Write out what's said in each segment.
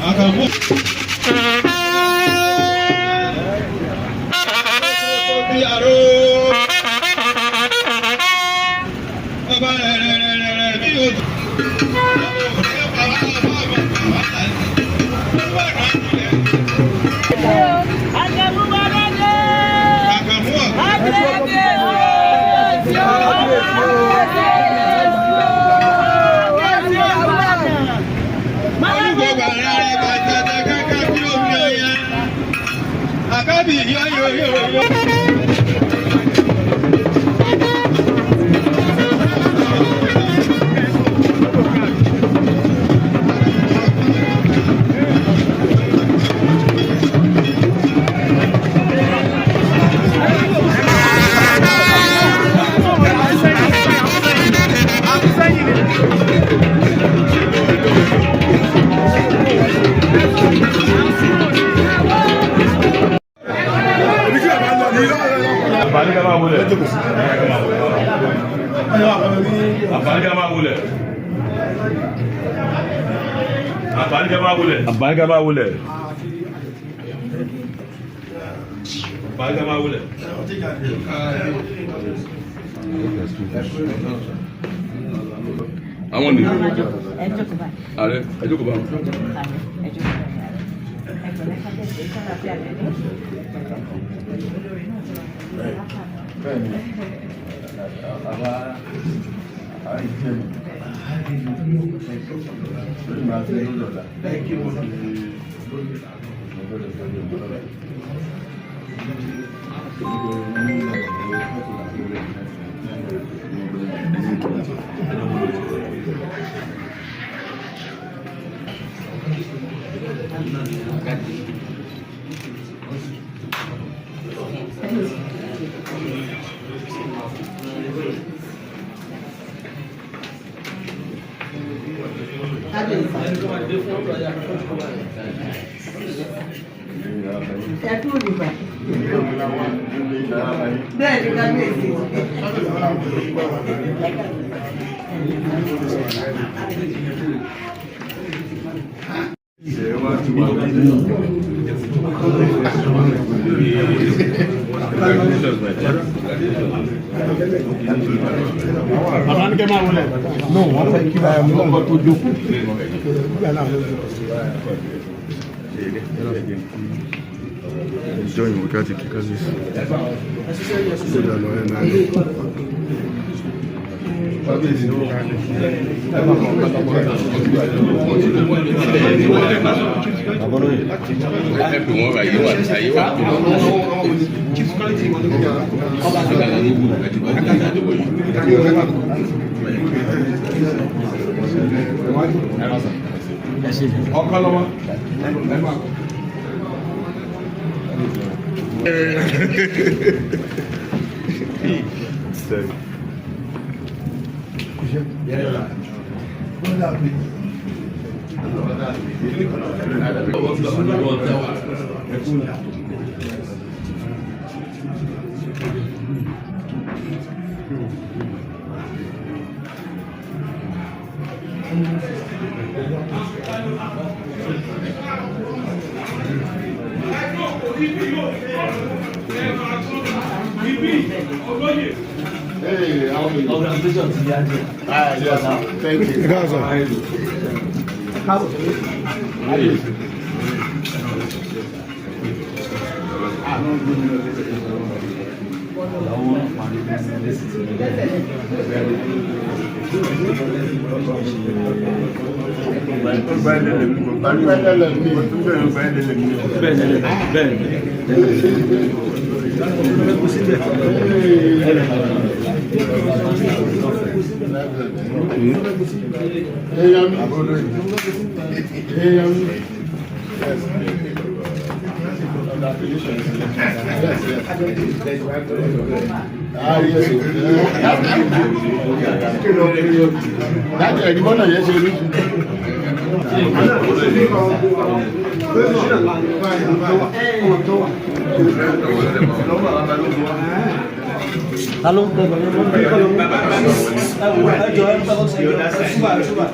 Àkànmú. Bí aró. Ọba rẹ̀ rẹ̀ rẹ̀ rẹ̀ rẹ̀ bí odò. Àkànmú ọ̀. Olúgbògbà rẹ̀ bàjẹ́ kẹ́kẹ́ bí omi ọya. Àkábì yọ yọ yọ yọ. Àbáríkà máa wọlé. Àbáríkà máa wọlé. Àbáríkà máa wọlé. Àbáríkà máa wọlé. Àbáríkà máa wọlé. Àwọn ni Ẹ jókòó báyìí. Ààrẹ ẹ jókòó bá wọn. Ẹ jókòó báyìí. Ẹ pẹ̀lẹ́, kábíyèsí, ṣàlàfíà lẹ́ni. Olórí náà ti wà pẹ̀lú látàná. Bẹ́ẹ̀ni, àwa àìjẹ́ mi lórí màá fẹ́ lọ́la. Ẹ kú ìgbà. Bẹ́ẹ̀ ni, kábíyèsí. No, wọ́n fẹ́ kí ọkọ̀ tó jókòó. Join wákàtí kíkà sí. Ẹ pè wọ́n, àyè wà, àyè wà. Hey, how are you? Ah, yes, thank you. Èèyàn mi. Èèyàn mi. Yes. Yes, yes. Ah, yes. Láti ẹ̀rí bọ́nà yẹn ṣe rí. Ta ló ń pẹ bàbá mi kọ́ ló ń ẹ wò, ẹ jọ, ẹ bá ẹ jọ, ẹ túbà, ẹ túbà.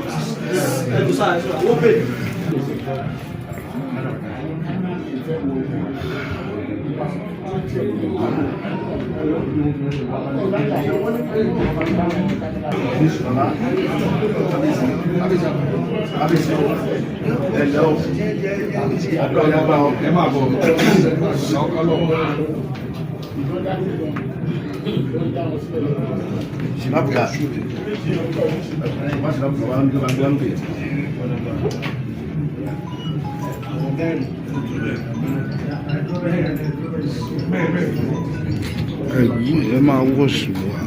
Ẹ máa bọ̀. Sinapuka. Wá sinapuka wá ń gbé wá ń gbé. Ẹ̀yìn ẹ máa wọ̀sì wá.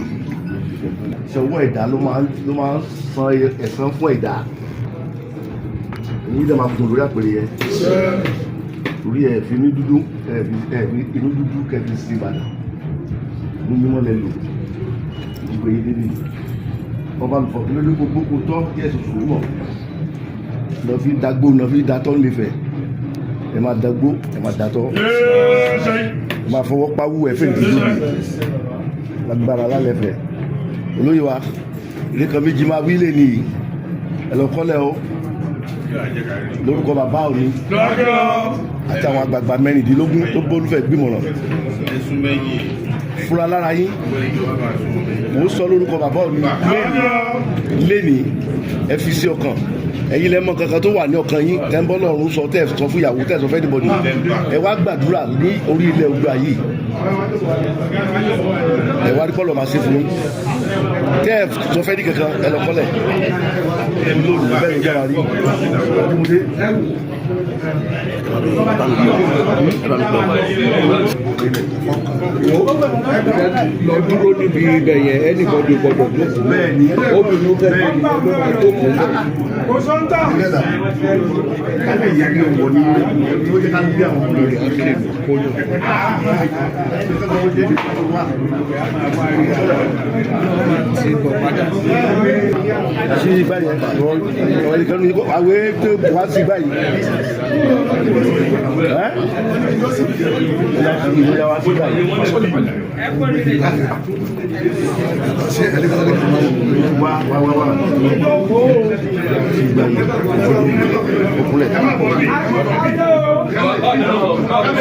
Ṣé owó ẹ̀dá ló máa ń san ẹ̀san fún ẹ̀dá? Èyí dẹ̀ máa gùn lórí àpèrè yẹn. Torí ẹ̀ fi inú dúdú, ẹ̀ fi inú dúdú kẹ́ fi sí Ìbàdàn. Inú mímọ́ lẹ lò. Gbogbo èyí débi. Ọba lùfọ̀ kí ló dé gbogbo kó tọ́ kí ẹ̀sùn sùn mọ̀. Lọ fi dagbó, lọ fi datọ́ nífẹ̀ẹ́. Ẹ máa dagbó, ẹ máa datọ́. Ẹ máa fọwọ́ pawú ẹ fẹ́ ìdílé lágbára lálẹ́ fẹ́. Olóyè wa, ilé kan méjì máa wílé nìyí. Ẹ lọ kọ́lẹ̀ o. Lórúkọ bàbá òní àti àwọn àgbààgbà 16 tó bólúfẹ̀ gbìmọ̀ràn fúnra lára yín, mò ń sọ lórúkọ bàbá òní lénìí. Ẹ fi sí ọkàn, ẹ̀yin lẹ mọ̀ kankan tó wà ní ọkàn yín tẹ́ ń bọ́ lọ́rùn sọ, tẹ́ ẹ sọ fún ìyàwó, tẹ́ ẹ sọ fún anybody. Ẹ wá gbàdúrà ní orí ilẹ̀ Oòduà yìí, ẹ wá rí kọ́ lọ́ọ́ máa ṣe fún yín. Tẹ́ ẹ sọ fẹ́ ní kankan, ẹ lọ kọ́lẹ̀ olóòlù bẹ́ẹ̀ ló jára rí ọdúnmúdé. Lọ dúró níbi ibẹ̀ yẹn, anybody gbọ́dọ̀ jókòó. Bẹ́ẹ̀ni. Obìnrin fẹ́ bí ló máa jókòó bẹ́ẹ̀. Together. Káfíń ìyá ní òwò ní ló jẹ́ ká gbé àwọn ọmọ rẹ̀. Kóyàn. Ti bọ̀ padà. Sí báyìí, ọ̀rọ̀ ìkànnì àwẹ̀ tó wá sí báyìí. Ẹ́ ìwé ya wá sí báyìí. Wá wá wá wá. Sí báyìí, òkúlẹ̀.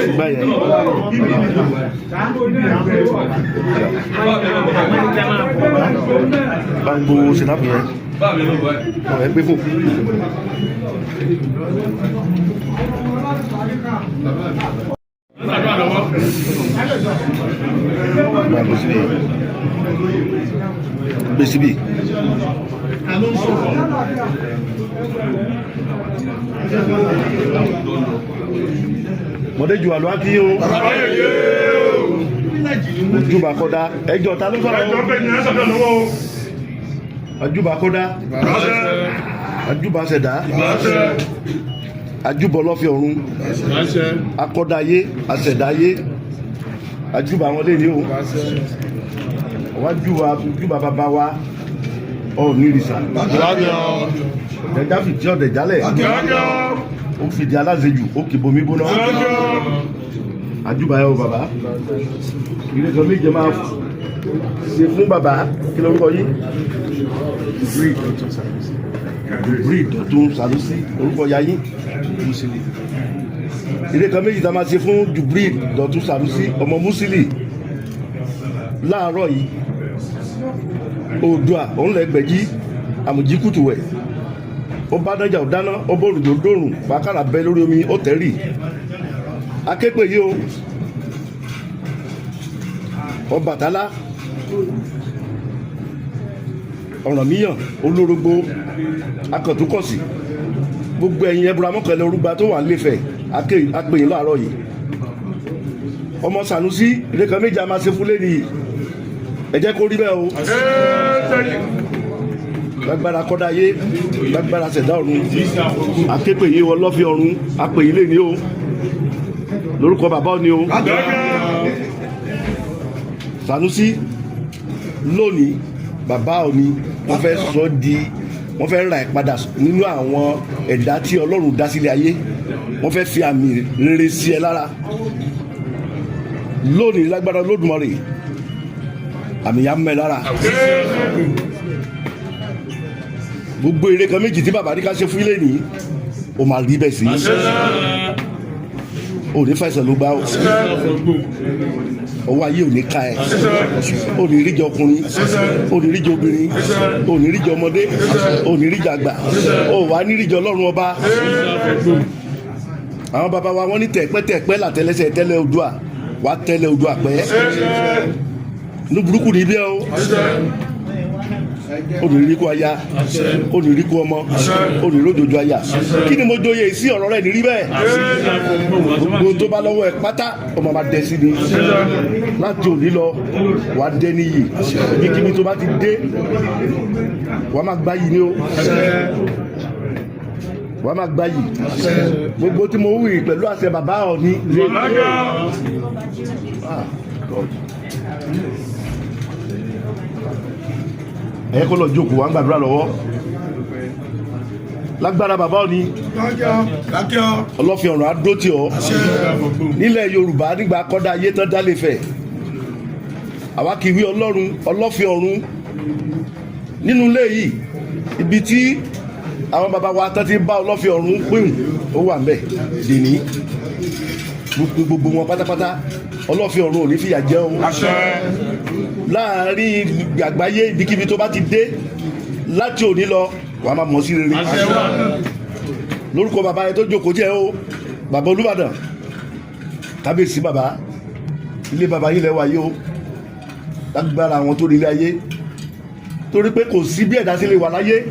Sí báyìí. Báńgbó sinapu yẹn. Ọ̀ ẹ gbé fò. Gbé síbí. Gbé síbí. Mọ̀dé ju àlọ́ akí o. Ojúbà kọ́dá. Ẹjọ́ ta ló sọ̀rọ̀ o? Ajúbà kọ́dá. Ajúbà ṣẹ̀dá. Ajúbọ̀ lọ́fẹ̀ ọ̀run. Akọ́dáyé, aṣẹ̀dáyé. Ajúbà wọn lé ní o. Wọ́n júbà júbà bàbá wa. Ọ̀ọ́nì ìrìsà. Ọ̀dẹ̀já fìdí ọ̀dẹ̀ jálẹ̀. Ó fìdí aláṣejù, ó kì bomi gbóná. Ajúbà ẹ o bàbá. Ilé kan méje máa ṣe fún bàbá. Kí lórúkọ yín? Jubril Dọ̀tun Sanusi, orúkọ ya yín. Ilé kan méjì tá a máa ṣe fún Jubril Dọ̀tun Sanusi ọmọ Musili láàárọ̀ yìí. Oòduà òun lẹ gbẹ̀jí àmùjíkùtù wẹ̀. Ó bá dájà, ó dáná, ó bó òrùjò dòrùn bákàrà bẹ lórí omi, ó tẹ̀rì. Akéèpé yìí o, Ọbàtálá, Ọ̀rànmíyàn, Olórogbo, Akọ̀túnkọ̀sì, gbogbo ẹ̀yin ẹbúra mọ́kànlá orúgba tó wà nílẹ̀fẹ̀, apèyìn láàárọ̀ yìí. Ọmọ Sànúsí, ilé kan méjì a máa ṣe fún lẹ́nu yìí. Ẹ jẹ́ kó rí bẹ́ẹ̀ o. Lágbára kọ́dáyé, lágbára ṣẹ̀dá ọ̀run, aképè yìí ọlọ́fin ọ̀run, apèyìn lè ní o lórúkọ bàbá òní o. Sànúsí, lónìí bàbá òní wọ́n fẹ́ sọ di, wọ́n fẹ́ ra ẹ̀ padà nínú àwọn ẹ̀dá tí Ọlọ́run dá sílé ayé. Wọ́n fẹ́ fi àmì rere sí ẹ lára lónìí. Lágbára Olódùmarè, àmì yà ń mẹ́ lára. Gbogbo eré kan méjì tí bàbá ní ká ṣe fún ilé nìyí, ó máa rí bẹ́ẹ̀ sí. Ò ní fàìsàn ló gbá o, ọwọ́ ayé ò ní ká ẹ, ò ní ríjọ ọkùnrin, ò ní ríjọ obìnrin, ò ní ríjọ ọmọdé, ò ní ríjọ àgbà, ò wá ní ríjọ Ọlọ́run ọba. Àwọn bàbá wa, wọ́n ní tẹ̀pẹ́tẹ̀pẹ́ làtẹ́lẹsẹ̀ tẹ́lẹ̀ Oòduà wà, tẹ́lẹ̀ Oòduà pẹ́ ní burúkú ní bí ẹ o. Ò ní rí kó aya, ò ní rí kó ọmọ, ò ní rójòjò aya. Kí ni mo joyè sí ọ̀rọ̀ rẹ̀ ní rí bẹ́ẹ̀? Gbogbo tó bá lọ́wọ́ ẹ pátá, ọmọ máa dẹ sí ni. Láti òní lọ, wàá dẹ níyì. Ibikíbi tó bá ti dé, wàá máa gbá yìí ni o, wàá máa gbá yìí. Gbogbo tí mo wí pẹ̀lú àṣẹ bàbá Ọọ̀ni. Ah, God. Ẹ kó lọ jókòó, wà ń gbàdúrà lọ́wọ́. Lágbára bàbá Ọọ̀ni, ọlọ́fin ọ̀run adó tì ọ́ nílẹ̀ Yorùbá. Nígbà kọ́dá ayé tán dálé fẹ̀, àwa kì í wí Ọlọ́run ọlọ́fin ọ̀run nínú ilé yìí. Ibi tí àwọn bàbá wa tán ti bá ọlọ́fin ọ̀run pín, ó wà ńbẹ̀ dèní. Gbogbo wọn pátápátá, ọlọ́fin ọ̀run ò ní fìyà jẹ o. Láàárín àgbáyé, ibikíbi tó bá ti dé láti òní lọ, wàá máa mọ̀ sí rere. Lórúkọ bàbá yẹn tó jókòó jẹ́ o, bàbá Olúbàdàn, kábíyèsí bàbá, ilé bàbá yìí lẹ́wà yìí o. Lágbára àwọn tó rí ilé ayé, torí pé kò sí bí ẹ̀dá sí lè wà láyé,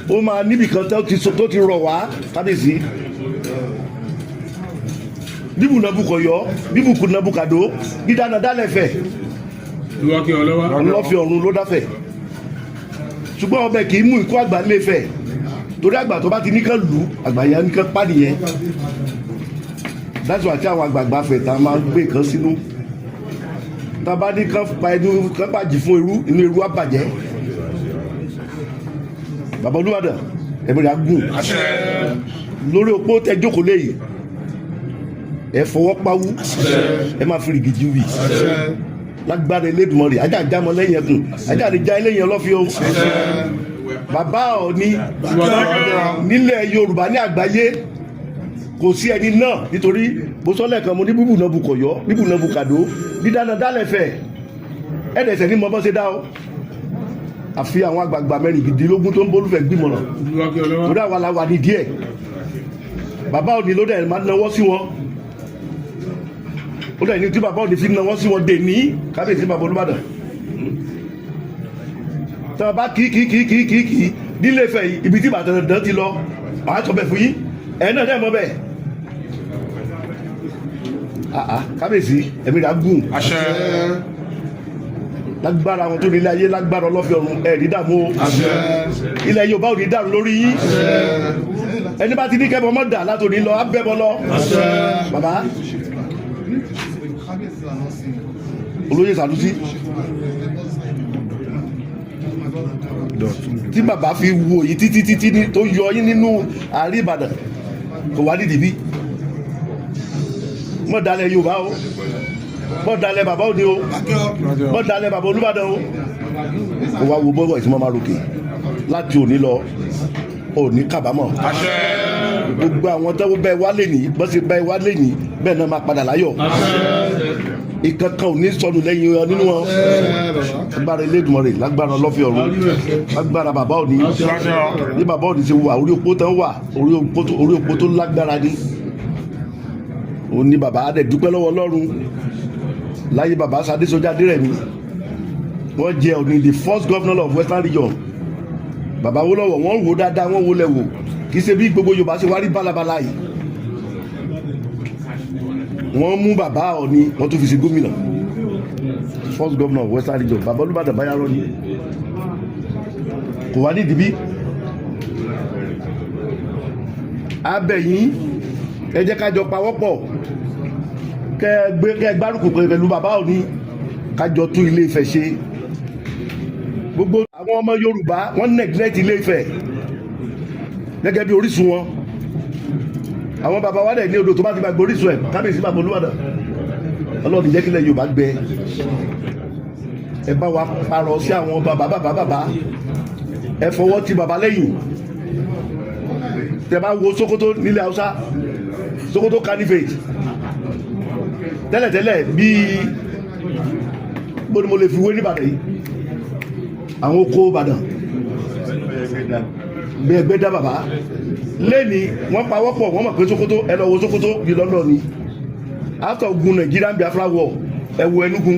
ó máa níbìkan tó ti rọ̀ wá. Kábíyèsí, bíbù nàbùkọ̀yọ́, bíbù nàbùkàdó, dídáná dálẹ̀fẹ̀, ọlọ́fin ọ̀run ló dáfẹ̀. Ṣùgbọ́n ọbẹ̀ kì í mú ikú àgbà léfẹ̀, torí àgbà tó bá ti níkan lù àgbà yẹn níkan pàdìyẹn. That's why tí àwọn àgbààgbà fẹ̀ tá a máa ń gbé nǹkan sínú, tá a bá ní kán pa ẹnu kán bàjẹ́ fún irú inú irú á bàjẹ́. Bàbá Olúbàdàn, ẹ̀mí rẹ̀ á gùn lórí opó tẹ jókòó léyìí. Ẹ fọwọ́ pawú, ẹ máa fi rìgìjì wì. Lágbára Elédùmarè, ajá jámọ́ lẹ́yìn ẹkùn, ajá lè já eléyìn ọlọ́fi o. Bàbá Ọọ̀ni nílẹ̀ Yorùbá ní àgbáyé, kò sí ẹni náà, nítorí bó sọ lẹ́ẹ̀kan, mo ní bíbù náà bukọ̀yọ́, bíbù náà bukàdó, dídáná dálẹ̀fẹ̀ ẹ̀ẹ́dẹ̀sẹ̀ ní mọ bọ́ ṣe dá o, àfi àwọn àgbààgbà 16 tó ń bólúfẹ̀ gbìmọ̀ràn, torí àwa la wà ní díẹ̀. Bàbá Ọọ̀ni ló dẹ̀ máa náwó sí wọn. Ó dẹ̀ ní tí bàbá Ọọ̀ni fi náwó sí wọn dè ní kábíyèsí bàbá Olúbàdàn. Tí wọn bá kí kí kí kí kí kí nílé Ifẹ̀ yìí, ibi tí Ìbàdàn dán ti lọ, màá sọ bẹ́ẹ̀ fún yín. Ẹ̀ náà dẹ̀ mọ́ bẹ́ẹ̀. Ah ah, kábíyèsí, ẹ̀mí rẹ̀ á gùn lágbára àwọn tó nílé ayé, lágbára ọlọ́fẹ́ ọ̀run. Ẹ̀ ní dààmú o. Ilẹ̀ Yorùbá ò ní dàrú lórí yín. Ẹni bá ti ní kẹ́bọ mọ́ dà látòní lọ, á bẹ́bọ lọ. Bàbá olóyè Sànúsí, tí bàbá fi wo yìí títí títí ní tó yọ yín nínú àárín Ìbàdàn, kò wá nídìí bí mọ́ dalẹ̀ Yorùbá o, mọ́ dalẹ̀ bàbá òde o, mọ́ dalẹ̀ bàbá Olúbàdàn o. Kò wá wo bọ́wọ́ ìtumọ̀ máa ròkè láti òní lọ, òní kábàámọ̀. Gbogbo àwọn tó bẹ wá lè ní bọ́n ṣe bẹ wá lè ní bẹ́ẹ̀ náà máa padà láyọ̀. Ìkankan ò ní sọnù lẹ́yìn wọn nínú wọn. Lágbára Elédùmarè, lágbára ọlọ́fẹ́ ọ̀run, lágbára bàbá òní. Ní bàbá òní ti wà orí opó tán, wà orí opó tó lágbára ni òun ní. Bàbá adẹ̀ dúpẹ́ lọ́wọ́ Ọlọ́run. Láyé bàbá Sadé Sọjá Adérẹ̀mí, wọ́n jẹ́ Ọọ̀ni, the first governor of Western Region. Bàbá Awólọ́wọ̀, wọ́n wò dáadáa, wọ́n wò lẹ̀ wò. Kì í ṣe bí gbogbo Yorùbá ṣe wá rí bálabàla yìí. Wọ́n mú bàbá Ọọ̀ni, wọ́n tún fi ṣe gómìnà, first governor of Western Region. Bàbá Olúbàdàn báyàrọ́ ni kò wá nídìí bí abẹ́yìn. Ẹ jẹ́ ká jọ pawọ́pọ̀, kẹ́ gbé, kẹ́ gbárùkù pẹ̀lú bàbá Ọọ̀ni, ká jọ tún Ilé Ifẹ̀ ṣe. Gbogbo àwọn ọmọ Yorùbá, wọ́n neglect Ilé Ifẹ̀ gẹ́gẹ́ bí orísun wọn. Àwọn bàbá wa dẹ̀ ní odò tó bá ti gbàgbé orísun ẹ̀. Kábíyèsí bàbá Olúbàdàn, Ọlọ́run jẹ́ kílẹ̀ Yorùbá gbẹ. Ẹ bá wa parọ́ sí àwọn bàbá bàbá bàbá, ẹ fọwọ́ ti bàbá lẹ́yìn. Tẹ́ bá wo Sokoto nílẹ̀ Haúsá, Sokoto Caliphate tẹ́lẹ̀tẹ́lẹ̀, bíi bó ni mo lè fi wé nìbàdàn yìí, àwọn oko Ìbàdàn bí ẹgbẹ́ dá bàbá lẹ́ni, wọ́n pawọ́pọ̀, wọ́n mọ̀ pé Sokoto, ẹ lọ wo Sokoto bí London ni. After ogun Nàìjíríà, Biafra war, ẹ wo Enugu,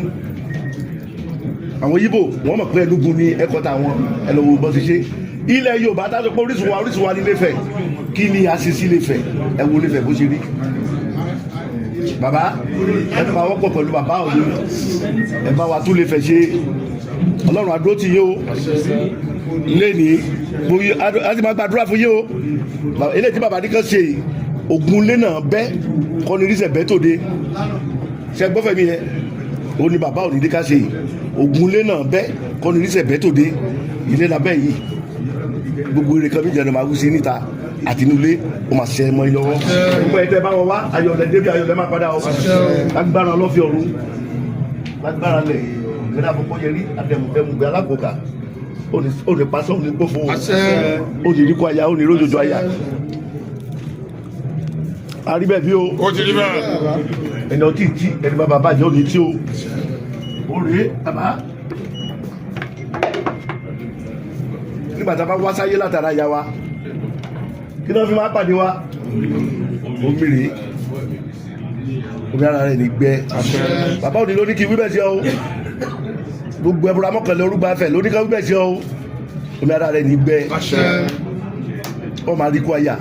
àwọn Yíbò, wọ́n mọ̀ pé Enugu ní ẹ̀kọ́ta wọn. Ẹ lọ wo bọ́ ti ṣe ilẹ̀ Yorùbá tá a sọ pé orísun wa, orísun wa ní Ilé-Ifẹ̀. Kí ni a ṣe sí Ilé-Ifẹ̀? Ẹ wo Ilé-Ifẹ̀ bó ṣe rí. Bàbá, ẹ pawọ́pọ̀ pẹ̀lú bàbá òní, ẹ bá wa tún Ilé-Ifẹ̀ ṣe. Ọlọ́run àdúró tì yín o. Lẹ́ni a ti máa gbàdúrà fún yín o. Eléyìí tí bàbá ní kan ṣe, ogun lé náà bẹ́ kọ́ni rísẹ̀ bẹ́ tòde ṣe gbọ́fẹ̀ mi yẹn. Ó ní bàbá òní ní ká ṣe ogun lé náà bẹ́ kọ́ni rísẹ̀ bẹ́ tòde. Ilé labẹ́ yìí, gbogbo eré kan bí jẹ́ máa wú sí níta àti inú ilé, ó máa ṣe mọ́ ilé lọ́wọ́. Gbogbo ẹ̀ tẹ́ bá wọn wá, ayọ̀lẹ̀ débi, ayọ̀lẹ̀ máa padà o. Lágbára ọlọ́fẹ́ ọ̀run, lágbára lẹ̀ ìgbẹ́dá àkọ́kọ́ yẹrí àdẹ̀mùdẹ̀mùgbẹ́ alákòókà, ó ní pasọ́, ó ní gbófo, ó ní ríkọ aya, ó ní rójòjò aya. Àríbẹ̀ bí o. Ó ti rí bẹ́ẹ̀. Ẹni ọtí tí ẹni bá bàbá jẹ́, ó ní tí o. Ó rèé bàbá, nígbà tá a bá wá sáyé látara ya wa, kí ló fi máa pàdé wa? Omi rèé, omi ara rẹ̀ ní gbẹ. Bàbá òní ló ní kí wí bẹ́ẹ̀ sí ọ o. Gbogbo ẹbúra mọ́kànlá orúgba fẹ̀ ló ní ká wí bẹ́ẹ̀ sí ọ o. Omi ara rẹ̀ ní gbẹ. Ọ máa rí kó aya,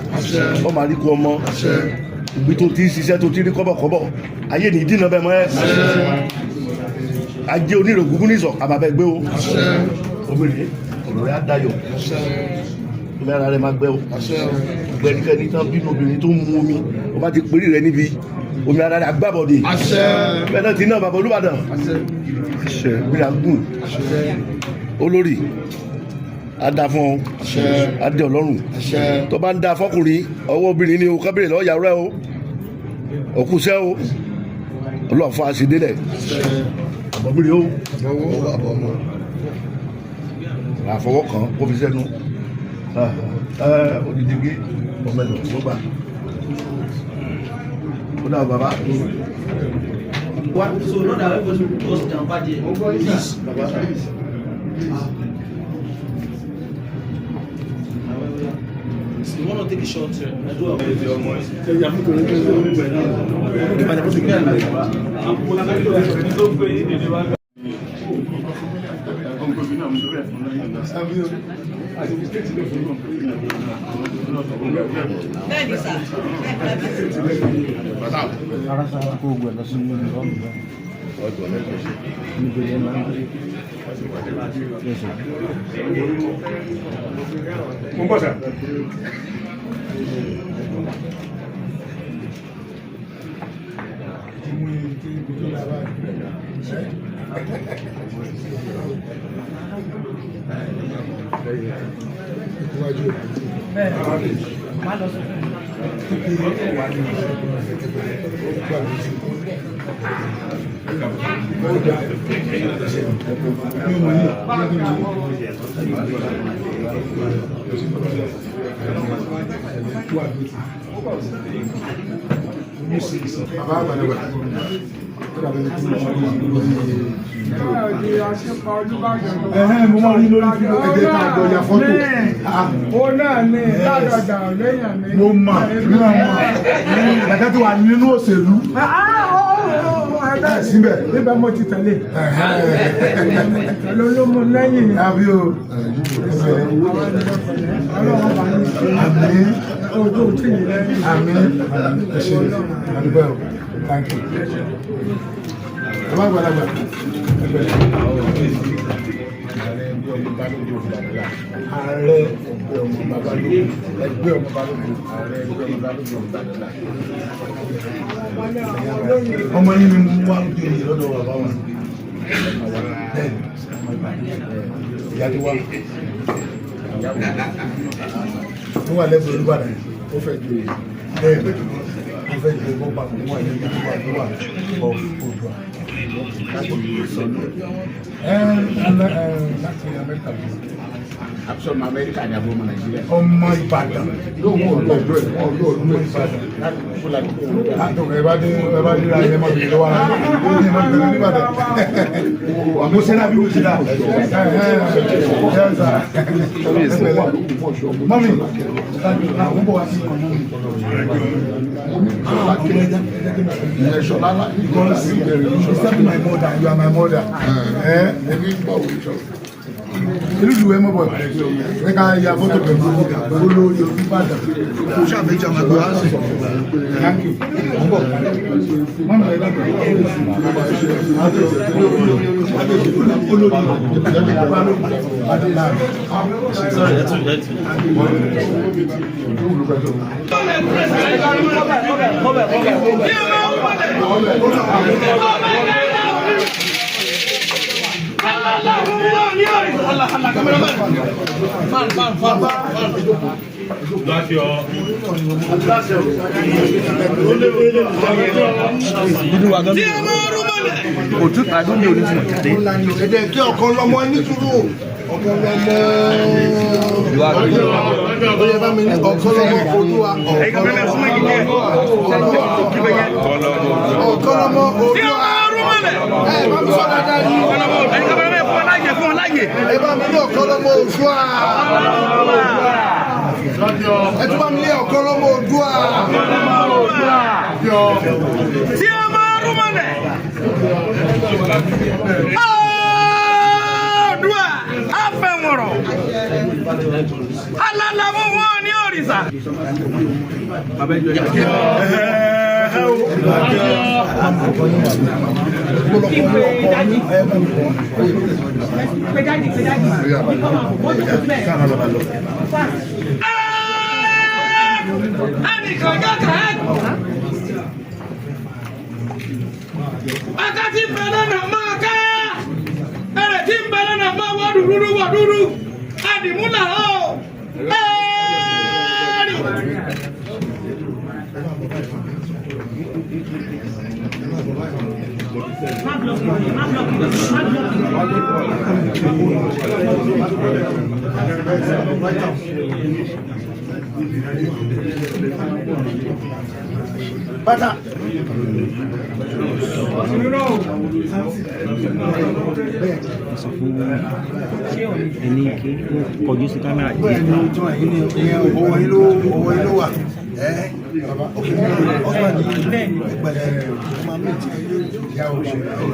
ọ máa rí kó ọmọ. Ibi tó ti ń ṣiṣẹ́, tó ti rí kọ́bọ̀kọ́bọ̀, ayé ní ìdínà bẹ́ẹ̀ mọ́ ẹ́. Ajé onírògùn nìsọ̀ àbàbẹ̀ gbé o. Omi rèé, ọ̀rọ̀ rẹ̀ á dayọ̀. Omi ara rẹ̀ máa gbẹ o. Gbẹnikẹ́ni tán bínú obìnrin tó ń mu omi, o bá ti perí rẹ níbi omi ara rẹ̀ agbábọ̀dé bẹ́ẹ̀ náà ti náà. Bàbá Olúbàdàn gbéra gùn olórí ada fún ọ, adé Ọlọ́run tó bá ń da fọkùnrin, ọwọ́ obìnrin ni o. Kábìrì lọ́ọ́ yàrá o, òkúṣẹ́ o. Ọlọ́run fún àṣìdélẹ̀ àbọ̀mírí o, àfọwọ́ kan kó fi sẹ́nu odidi ọmọ ẹ̀lọ́ ló gbà ó dà bàbá. So not that everybody will cause jamba there. Please. You want to take a shot? I do have. Bẹ́ẹ̀ni sà, bẹ́ẹ̀ kábíyèsí. Mo ń bọ̀ sà. Má lọ sọ fún mi. Bàbá àgbàlagbà tó dàbí ẹni tí mo máa ń rí lórí. Ẹ̀hẹ́n, mo máa ń rí lórí fídíò ẹ̀jẹ̀ tá a jọ ya fọ́tò. Ó náà ní ládọjà lẹ́yìn mi. Mo mà nínú àwọn ẹ̀ka tó wà nínú òṣèlú. Ẹ̀ síbẹ̀. Níbẹ̀ mo ti tẹ̀lé. Tẹ̀lé ló mú lẹ́yìn. Àbí o. Ọlọ́run bá ní sí. Àmín. Ojú tí yìí lẹ́yìn. Àmín. Ẹ ṣé, àdúgbò ẹ̀, thank you. Bàbá àgbàlagbà, ẹ pẹ̀lẹ́. Ààrẹ ẹgbẹ́ ọmọ Babalógun, ẹgbẹ́ ọmọ Balógun, ààrẹ ẹgbẹ́ ọmọ Balógun Ìbàdàn. Ọmọ yín ni mo wá lóde yìí lọ́dọ̀ bàbá wa. Bẹ́ẹ̀ni, ìyá tó wá. Ó wà lẹ́gbẹ̀ẹ́ Olúbàdàn, ó fẹ́ ju bẹ́ẹ̀, ó fẹ́ ju ó papọ̀ mọ́ ẹ̀ níbi tó wà tó wà of Oòduà. Ẹ ẹ láti Amẹ́ríkà ló. Àbísọ̀mọ Amẹ́ríkà ni àbọ̀mọ Nàìjíríà. Ọmọ Ìbàdàn. Yóò wọ́n ọ̀lú ọ̀dọ́ ẹ̀ wọ́n ọ̀lú ọ̀lú ẹ̀ Ìbàdàn. Láti fún láti kó wọn. Látọ̀ ẹ bá dé ẹ bá dé ra ẹ má bèrè lọ́wọ́ ara rẹ̀. Ẹ má bèrè níbàdàn. Mo ṣe náà bí mo ṣe náà. Mọ́mí, àwọn bọ̀ wá sí ìkànnì mi. Ìyẹn Ṣọlá lá. Because except my mother, you are my mother. Eh? Ìlú ìlú ẹ mọ̀ bọ̀ ẹ ká ya fọ́tò pẹ̀lú olórí Olúbàdàn. Kò ṣàbẹ̀jọ àwọn àgbẹ̀ wá sí. Thank you. Mọ́mí ẹ bá Ẹ̀jẹ̀ kí ọ̀kan lọ́mọ ní sùúrù. Ọ̀kan lọ́mọ. Ó yẹ bá mi ní ọ̀kan lọ́mọ Olúwa. Ọ̀kan lọ́mọ Olúwa. Ẹ bá mi sọ dáadáa yìí. Ẹ bá mi ní ọ̀kan lọ́mọ Oòduà. Ẹ tún bá mi ní ọ̀kan lọ́mọ Oòduà. Tí a máa rú mọ́lẹ̀. Oòduà afẹ̀wọ̀rọ̀. Alálàmú wọn ní òrìṣà. Pé dáàdì, pé dáàdì. Ó dùn ún bẹ́ẹ̀. Ẹnìkan jọ́ka ẹ̀. Wákàtí ń bẹ lọ́nà máa ká. Ẹ̀rẹ̀ tí ń bẹ lọ́nà máa wọ́ dúdú wọ́ dúdú. Àdìmúlà ó. Ẹ̀ẹ́rì. Má blọọkì mi, má blọọkì mi, má blọọkì mi. Bàtà. Ẹni kí wọ́n kọjú sí kámẹ́rà díẹ̀. Bẹ́ẹ̀ni o tún ẹ̀yin ní ìyẹn ọwọ́ yín ló ọwọ́ yín ló wà. Ẹ́ bàbá ok ọ̀sán ní ìpẹ̀lẹ̀ ọmọ mi ti ìyá òṣèlú.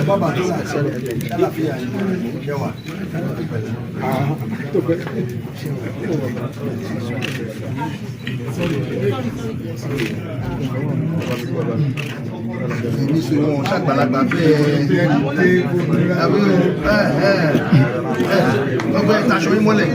Bàbá tó ṣàṣẹlẹ̀ lálàáfíà yìí ṣẹwà. Èmi sì wọn ṣàgbàlagbà bẹ́ẹ̀ àbí ẹ ẹ ẹ ọgbẹ́ ìtaṣọ yín mọ́lẹ̀.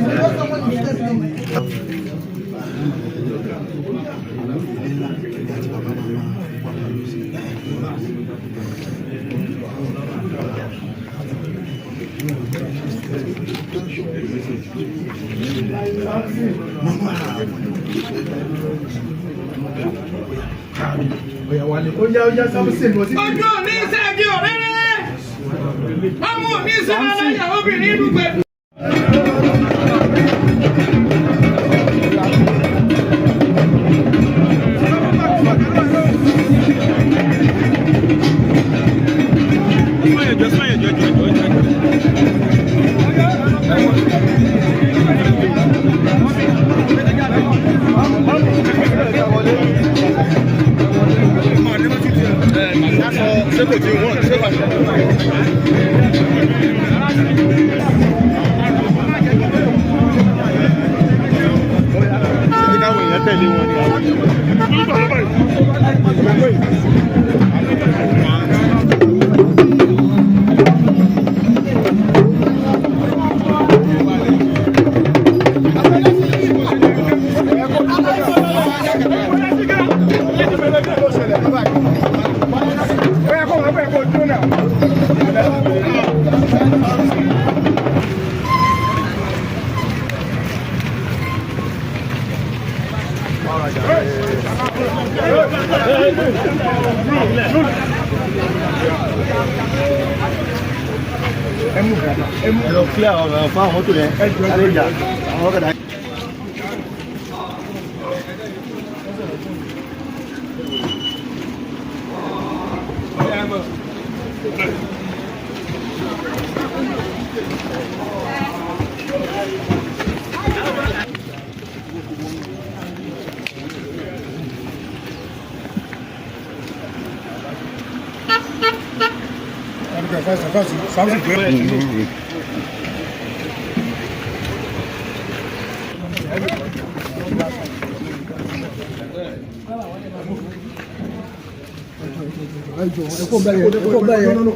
Ó yá ó yá Samson lọ sí. Ojú òní ṣẹ́gi òréré. Ọmọ òní ṣẹ́gi aláya obìnrin dùgbẹ́. Thank Ẹ lọ clear ọ̀rọ̀ fún àwọn mọ́tò yẹn. Ẹ jà àwọn ọ̀kadà.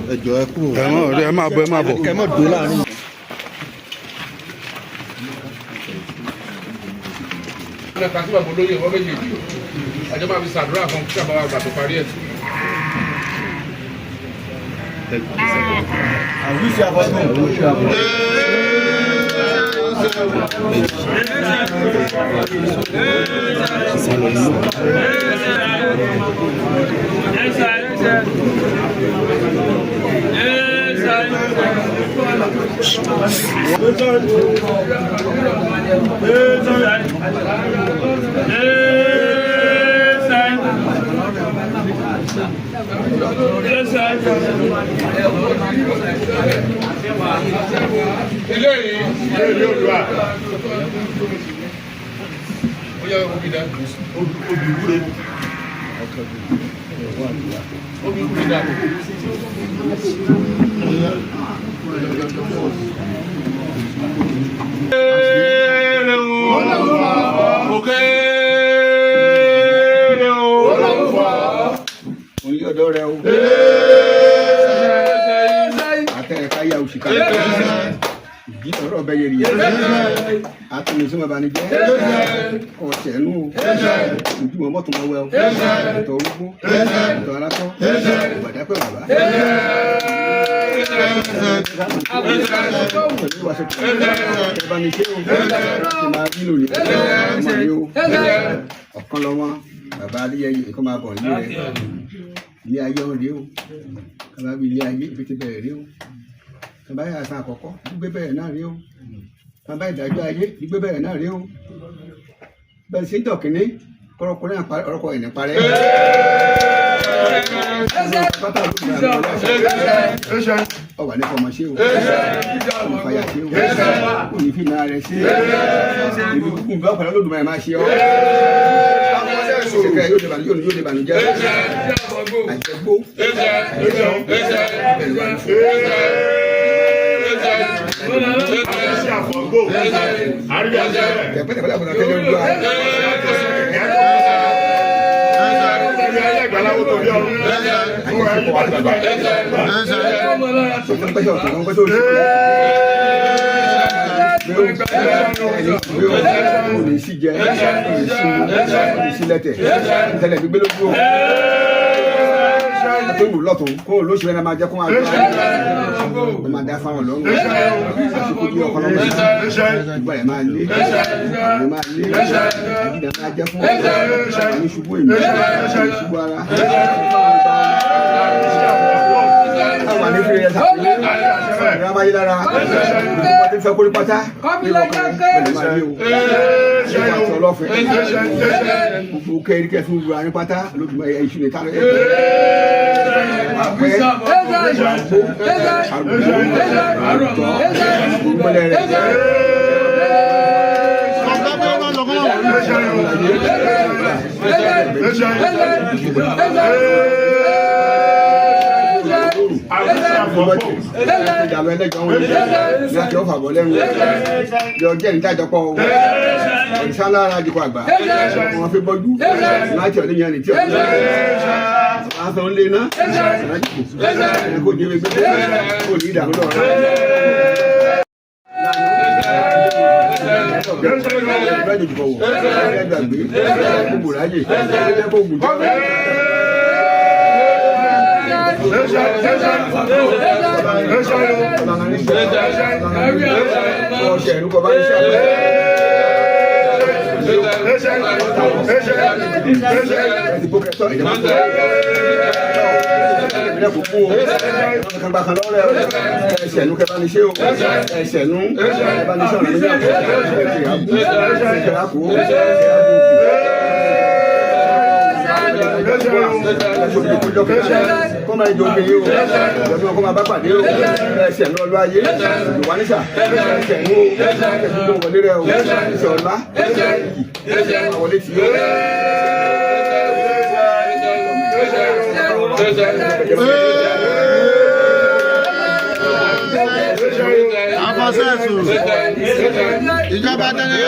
Ẹ máa bọ̀, ẹ máa bọ̀. Ẹ má dùn láàrin. Ọ̀nà kan tí bàbá olóyè wọ́n méjèèjì àjọ máa fi ṣàdúrà fún kí àbáwá àgbà tó parí ẹ̀. Ilé yìí ilé ìlú Oòduà. Ó yẹ omi dá. Obì wúre. Obì wúre dá. Kéré o. Òkèèrè o. Oyin ọ̀dọ́ rẹ o. Àtẹ̀rẹ̀ká yà òṣìkà. Ìdí ọ̀rọ̀ bẹ yẹri yẹn. Àtúnṣe máa bani jẹ́. Ọ̀sẹ̀ nù o. Ojúmọ̀ mọ́tò máa wẹ̀ o. Ìtọ̀ orúkọ. Ìtọ̀ arákọ́. Ìgbàdápẹ́ bàbá. Ìbánisẹ́ o. Ṣé máa bí lónìí? Ọmọ mi o. Ọ̀kan lọ́wọ́ bàbá Adéyẹyè kó máa bọ̀ nílé rẹ̀. Ilé ayé ọ̀hún rèé o. Kàbá bí ilé ayé ibi ti bẹ̀rẹ̀ rèé o. Kàbá yà sàn àkọ́kọ́ gbígbé bẹ̀rẹ̀ náà rèé o. Kàbá ìdájọ́ ayé gbígbé bẹ̀rẹ̀ náà rèé o. Bẹ́ẹ̀ ṣe ń dọ̀kínní kọ́rọ́kọ́rọ́ ọ̀rọ̀kọ ẹ̀ ní parẹ́. Pátá ọwà ní fọmọ ṣe o, ọmọ fàyà ṣe o, kò ní fi náà rẹ ṣe. Ibi kúkú bí ọ̀pọ̀lọpọ̀ Olódùmarè máa ṣe ọ́. Ṣèkẹ́ yóò dé bànújẹ́, yóò dé bànújẹ́. Àjẹgbó. Lọ́tún kó o lóṣù ẹni máa jẹ́ kó máa gbé ọ máa dá fáwọn lọ́rùn àsìkò bí ọkọ lọ́mọ ìgbà ẹ̀ máa lé ẹ̀ máa lé àdìdà máa jẹ́ fún ọ̀rọ̀ ní ṣubú èmi ní ṣubú ara àwọn àní fi rẹ̀ sàpèlé ìrora máa yé lára ìgbà tí ń fẹ́ kórí pátá ní ọkàn pẹ̀lú máa lé o ìgbà tí ọlọ́fẹ́ gbogbo kẹ́rí kẹ́ fún wúra ní pátá lójúmọ́ ẹ̀ ìṣúná ìta lọ́yẹ̀ Wọ́n fi bọ́jú láti ọ̀lẹ́yìn àná tí ọ̀lẹ́yìn aṣọ ń lé iná kò ní gbé kò ní ìdààmú lọ́rọ̀. náà kò kú o. Kan gba kan lọ́wọ́ rẹ o. Ẹsẹ̀ nu kẹfà ní ṣe o. Ẹsẹ̀ nu kẹfà ní ṣe ọ̀nà nígbà kó. Ẹsẹ̀ kú. Kó máa jọ òkè yìí o. Ìjọba kó máa bá pàdé o. Ẹsẹ̀ nu ọlọ́ ayé. Ìwà níṣà. Ẹsẹ̀ nu o. Ẹsẹ̀ nu wọlé rẹ o. Ẹsẹ̀ ọ̀la. Ẹsẹ̀ wọlé tì í o. Afọsẹ́sù ìjọba tẹ́lẹ̀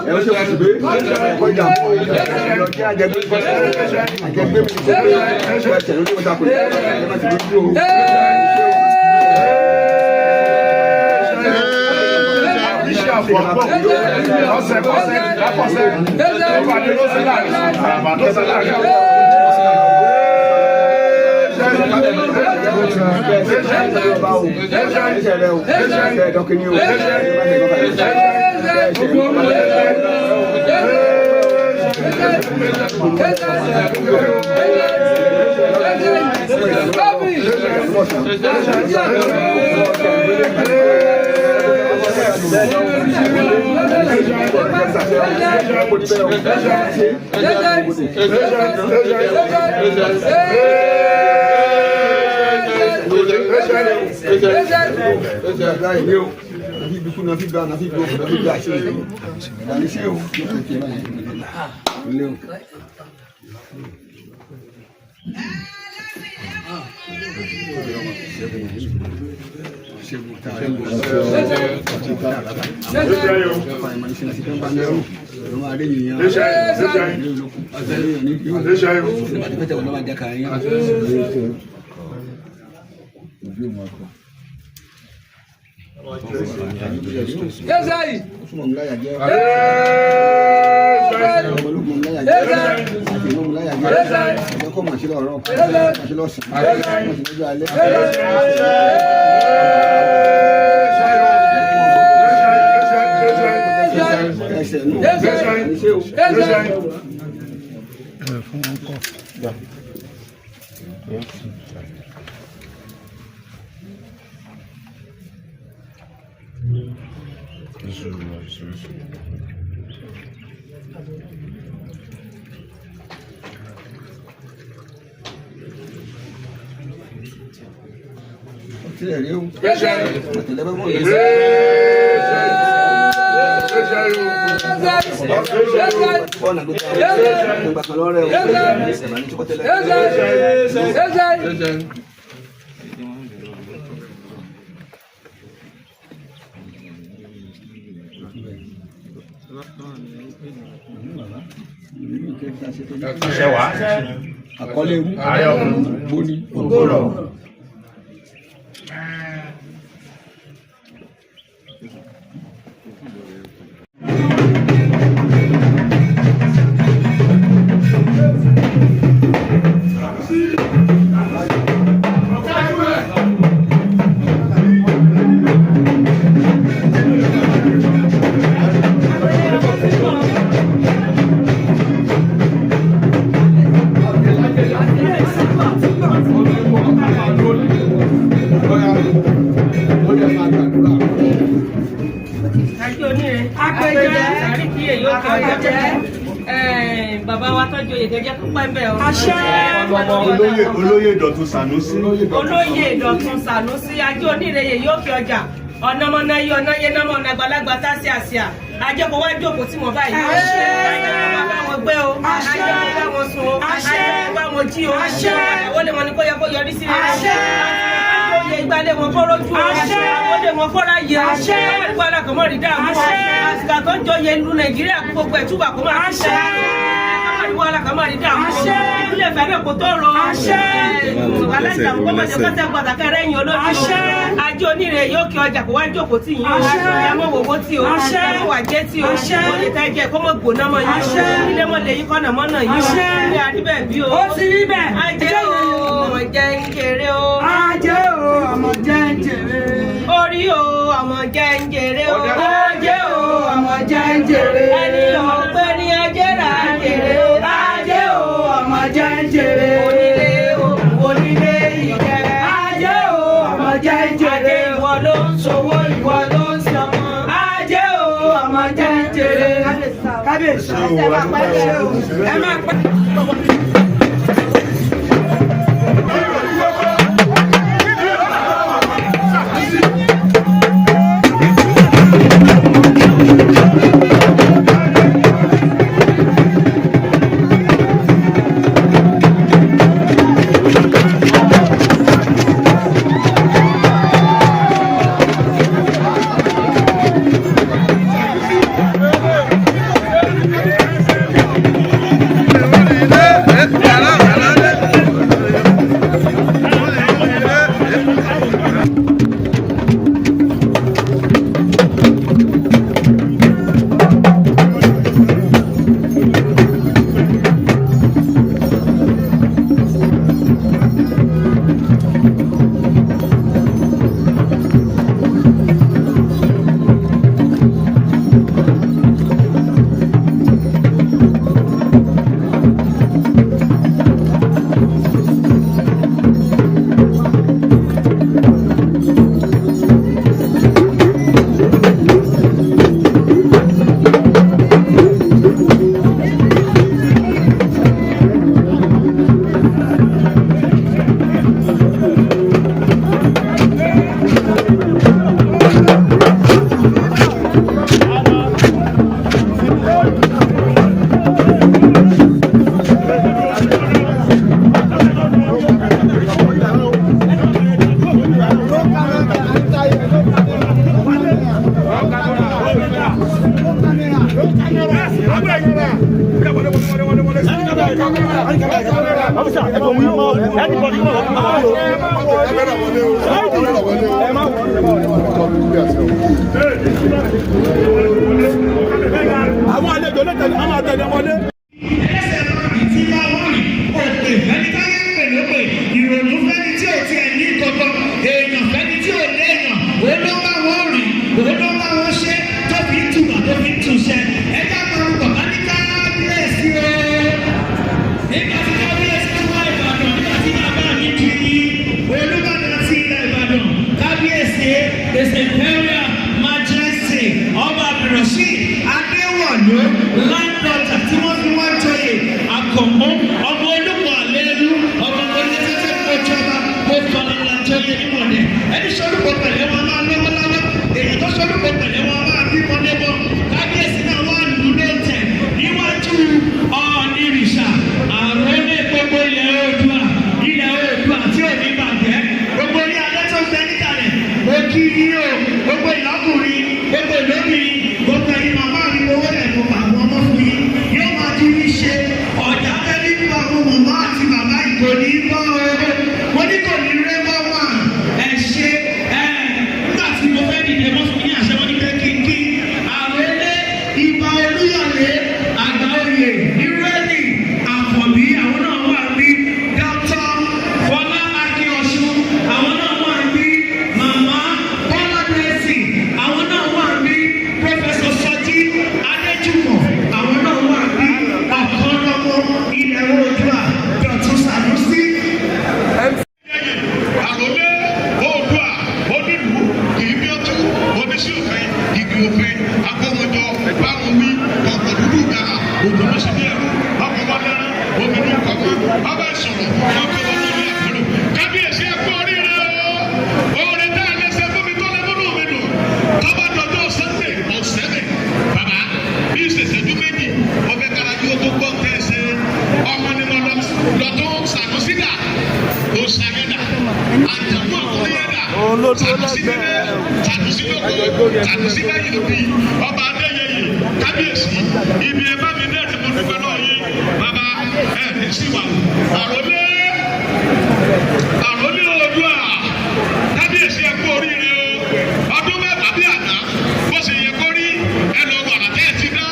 Ẹ̀rọ ṣe kùsùgbé kọjá ìrọ̀jẹ́ àjẹgbé àjẹgbé mi kò pé ẹsẹ̀ lójú ọ̀tá kò ní ẹ̀ má ti lójú o. Àkọlé ewu gbóni ògbóró. Àjọ onírin. Apẹjẹ. Sàríkì èyí ó kí ọjà. Bàbá wa tọ́jú oyè kẹjẹ kó pẹ́ bẹ́ẹ̀ o. Àṣẹ. Olóyè olóyè Dọ̀tun Sànúsí. Olóyè Dọ̀tun Sànúsí ajé oníreyè yóò kí ọjà. Ọ̀nàmọ́ná yí ọ̀nà yé námọ̀ ọ̀nà àgbàlagbà tá sí àsíà. Ajé kò wá jókòó tí mo báyìí. Àṣẹ. Ajé kò wá bá wọn gbé o. Àṣẹ. Ajé kò bá wọn sùn o. Àṣẹ. Ajé kò bá wọn jí o. Àṣẹ. Àwọlé wọn ni kó yẹ kó yọrí sí rere. Àṣẹ. Oyè ìgbàlẹ̀ wọn kó rójú o. Àṣẹ. Àwọlé wọn kó ráyè o. Àṣẹ. Àgbàlá kò mọ̀ rí dààmú o. Àṣẹ. Àsìkò tó ń jọyè ìlú Nàìjíríà gbogbo ẹ̀ túbà kó máa. Àṣẹ. Wàhálà kò mọ̀ rí dààmú o. Àṣẹ. Ilé ìfẹ́ náà kò tó ro. Àṣẹ. Alájà kó mọ̀ jẹ́ kọ́tẹ́ pàtàkì rẹ̀ yín olójú o. Àṣẹ. Ajé oníire yóò kí ọjà kó wá jókòó tì yín o. Àṣẹ. Ẹ mọ̀ wòwó tí o. Àṣẹ. Ẹ mọ̀ wà jẹ́ tí o. Àṣẹ. Oyè tá ẹ jẹ kó mọ̀ gbóná mọ́ yín o. Àṣẹ. Ilé mọ̀ lè yí kọ́nà mọ́nà yín o. Àṣẹ. Ilé àríbẹ̀ bí o. Ó ti rí bẹ́ẹ̀. Ajé o, ọmọ jẹ́ ń jèrè o. Ajé o, ọmọ jẹ́ ń jèrè. Orí o, ọmọ jẹ́ ń jèrè o. Ajé o, ọmọ jẹ́ ń jèrè. Ẹni ọ̀pẹ ni ajé rà jèrè o. Ajé o, ọmọ Kábíyèsí ẹ máa pẹ́ ẹ máa pẹ́. Àwọn àlejò lè tẹ̀lé, àwọn àtẹ̀lé wọlé. Ẹsẹ̀ tí bá wọ́n rìn òpè fẹ́ni táyé ń pè lópè, ìrònú fẹ́ni tí ò tiẹ̀ ní kankan, èèyàn fẹ́ni tí ò léèyàn, òun ló bá wọn rìn, òun ló bá wọn ṣe tó fi ń tùbà tó fi ń túṣẹ. Ẹja kan bàbá ní kábíyèsí o. Nígbà tí kábíyèsí tún wá Ìbàdàn, nígbà tí bàbá mi di Olúbàdàn ti ilẹ̀ Ìbàdàn, kábíyèsí His Imperial Majesty Ọba Abdulrasheed Adéwọ̀lú Ládọjà tí wọ́n fi wọ́n joyè Àkànmú ọmọ olùkọ́ àlẹ́lú ọmọ oníṣẹ́ṣẹ́ kọjọba kó falala joyè nímọ̀lẹ́. Ẹni sọ́lùkọ́ pẹ̀lẹ́ wọn máa lọ́wọ́ lọ́wọ́, èyí tó sọ́lùkọ́ pẹ̀lẹ́ wọn máa bímọ lébọ. Kábíyèsí náà wà lù lóńtẹ̀ níwájú Ọ̀ọ̀nìrìṣà àròlé gbogbo ilẹ̀ Oòduà, ilẹ̀ Oòduà tí ò ní bàjẹ́. Gbogbo orí adé tó ń bẹ níkàlẹ̀, mo kí yín o, gbogbo ìlọ́kùnrin, gbogbo ìlóbìnrin, gbogbo ẹ̀yin màmá mi, owó ẹ̀ mo pa àwọn ọmọ fún yín. Yóò máa tún ní ṣe ọ̀dà tẹ́lẹ̀ nípa àwọn màmá àti bàbá ìkò ní bọ́ o. Mo ní kò ní rẹ́ bọ́ wà. Ẹ ṣe ẹ nígbà tí mo fẹ́ dìde mo fún yín àṣẹ wọn ní pé kí n kí àròlé Ìbà Olúyọ̀lé àgbà oyè nírẹ́lì àkànbí, àwọn náà wà ní Dr. Fọlá Akínọ̀ṣun, àwọn náà wà ní Màmá Bọ́lá Blessing, àwọn náà wà ní Professor Sọjí Adéjùmọ̀, àwọn náà wà ní Ọ̀kanlọ́mọ ilẹ̀ Oòduà Dọ̀tun Sànúsí. Àròlé Oòdùà onílùú kìí ọtún oníṣẹ́ òfin igi òfin akọ́mọjọ báwọn wí ọkọ̀ dúdú gara òdòdó bí ẹrú ọkọ̀ wọlẹ́rán obìnrin kọ̀ọ̀kan ọba ìsọ̀rọ̀ ọkọ̀ wọn lórí àpérò. Kábíyèsí, ẹ kú oríire o. Oore tá a lè ṣe fún mi tó lè múnú mi dùn tọ́ba dọjọ́ Sunday ọ̀sẹ́lẹ̀ bàbá bí ìṣèṣẹ́jú 2 ọbẹ̀ kára yóò tó gbọ́ tẹ́ ẹ ṣe ọmọ ni mo lọ́tún Sànúsídà òṣàyẹ̀dà àjàmú àkúnyẹ̀dà Sànúsídẹ̀ẹ́ Sànúsídọ̀kọ̀ Sànúsídẹ̀yìn òbí ọba Adéyẹyè. Kábíyèsí, ibi ẹ bá mi náà ni mo dúpẹ́ náà yín bàbá ẹ ní sí wa. Àròlé, àròlé Oòduà, kábíyèsí, ẹ kú oríire o. Ọdún 10 bí àná bó ṣe yẹ kó rí ẹ lọ wàrà tẹ́ ẹ ti dá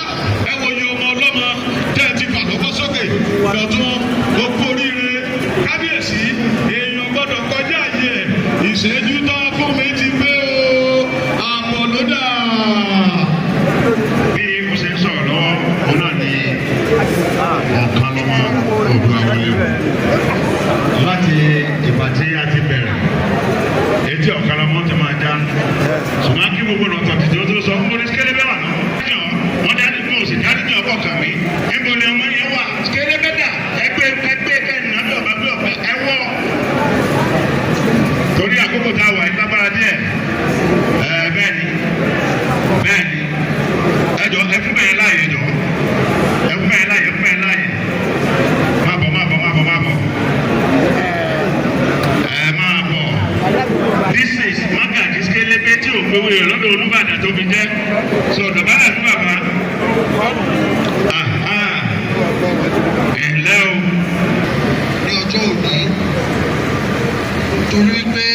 ẹ wò yí ọmọ ọlọ́mọ tẹ́ ẹ ti fà lọ́kọ́ sókè lọ́tún. Ó kú oríire kábíyèsí. Èèyàn gbọ́dọ̀ kọjá àyè ẹ̀. Ìṣẹ́jú tán fún mi ti pé o, àpọ̀ ló dà. Bí mo ṣe ń sọ̀rọ̀ lọ́wọ́, òun náà ni Ọ̀kanlọ́mọ Oòduà wọlé o. Láti ìgbà tí a ti bẹ̀rẹ̀ etí Ọ̀kanlọ́mọ ti máa já, ṣùgbọ́n kí gbogbo ọ̀nà tọ̀tì tí ó tó sọ fún mi kéré bẹ́ẹ̀ wà náà. Wọ́n dárí fún òsì dárí ní ọkọ̀ kàn mí. Torí pé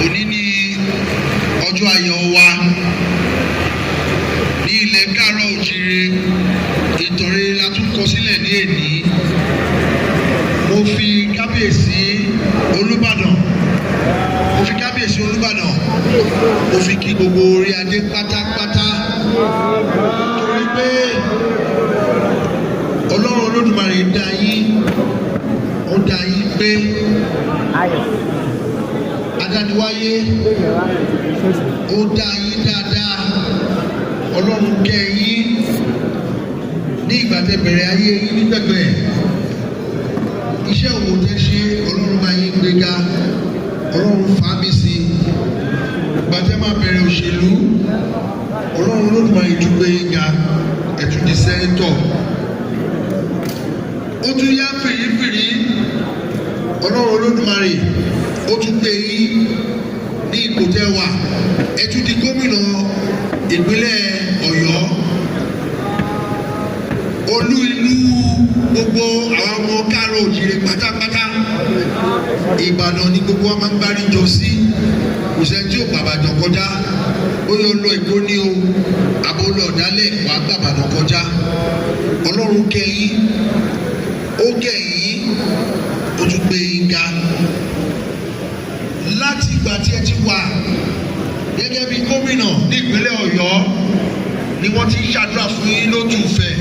òní ni ọjọ́ ayọ̀ wa ní ilẹ̀ káàárọ̀ òjìrè, ìtàn rere la tún kọ sílẹ̀ ní èní. Mo fi kábíyèsí Olúbàdàn, mo fi kábíyèsí Olúbàdàn, mo fi kí gbogbo orí adé pátápátá, torí pé Ọlọ́run Olódùmarè dá yín, ó dá yín pé adániwáyé ó dá yín dáadáa. Ọlọ́run kẹ́ yín ní ìgbà tẹ́ bẹ̀rẹ̀ ayé yín ní pẹ̀pẹ̀ iṣẹ́ òwò tẹ́ ṣe, Ọlọ́run máa yín gbéga, Ọlọ́run fà á mi sí. Ìgbà tẹ́ máa bẹ̀rẹ̀ òṣèlú, Ọlọ́run Olódùmarè tún gbé yín ga, ẹ tún di senator. Ó tún yá fìrífìrí, Ọlọ́run Olódùmarè ó tún gbé yín ní ipò tẹ́ wà, ẹ tún di gómìnà ìpínlẹ̀ Ọ̀yọ́, olú ìlú gbogbo àwọn ọmọ káàró òjìrè pátápátá. Ìbàdàn ni gbogbo wa máa ń gbárí jọ sí. Kò sẹ́ni tí ò gbàbàdàn kọjá. Bóyá ó lọ Èkó ní o, àbó lọ ọ̀dálẹ̀, wàá gbàbàdàn kọjá. Ọlọ́run kẹ́yìn, ó kẹ́yìn, ó tún gbé yín ga. Láti ìgbà tí ẹ ti wà gẹ́gẹ́ bí gómìnà ní ìpínlẹ̀ Ọ̀yọ́ ni wọ́n ti ń ṣàdúrà fún yín lójú ìfẹ́.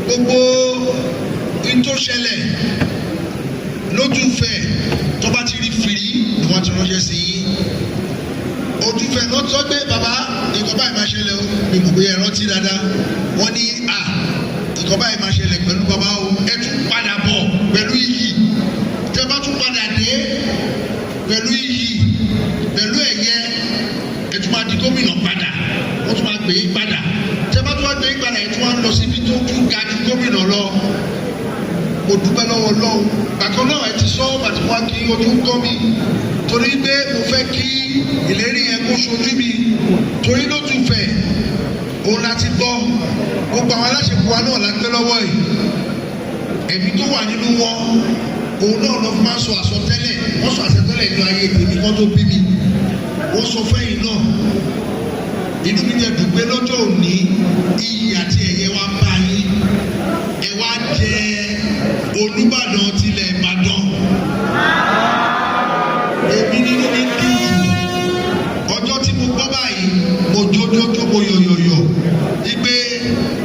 Gbogbo n tó ṣẹlẹ̀ lójú ìfẹ́, tó bá ti rí fìrí ni wọ́n ti ránṣẹ́ sí yín. Ojú ìfẹ́ ló sọ pé, "Bàbá, nǹkan báyìí máa ṣẹlẹ̀ o." Mi mọ̀ bóyá ẹ rántí dáadáa. Wọ́n ní à nǹkan báyìí máa ṣẹlẹ̀ pẹ̀lú bàbá o, ẹ tún padà bọ̀ pẹ̀lú iyì. Tẹ́ bá tún padà dé pẹ̀lú iyì, pẹ̀lú ẹ̀yẹ, ẹ tún máa di gómìnà padà, wọ́n tún máa gbé yín padà. Tẹ́ bá tún wá gbé yín padà, ẹ tún wá lọ síbi tó tún ga ju gómìnà lọ. Mo dúpẹ́ lọ́wọ́ Ọlọ́run. Bákan náà, ẹ ti sọ bàtí wá kí ojú ń kọ́ mi, torí pé mo fẹ́ kí ìlérí yẹn kó ṣojú mi, torí ló tún fẹ̀ òun láti gbọ́. Gbogbo àwọn aláṣepọ̀ wa náà la gbé lọ́wọ́ yìí. Ẹ̀mí tó wà nínú wọn, òun náà ló fi máa ń sọ àsọtẹ́lẹ̀. Wọ́n sọ àsọtẹ́lẹ̀ nínú ayé tèmi kan tó bí mi, wọ́n sọ fẹ́yìn náà. Inú mi jẹ́ dùn pé lọ́jọ́ òní, iyì àti ẹ̀yẹ wa bá yín, ẹ wá jẹ Olúbàdàn tilẹ̀ Ìbàdàn. Èmi nínú mi dùn jù. Ọjọ́ tí mo gbọ́ báyìí, mo jójójó, mo yọ̀yọ̀yọ̀ wípé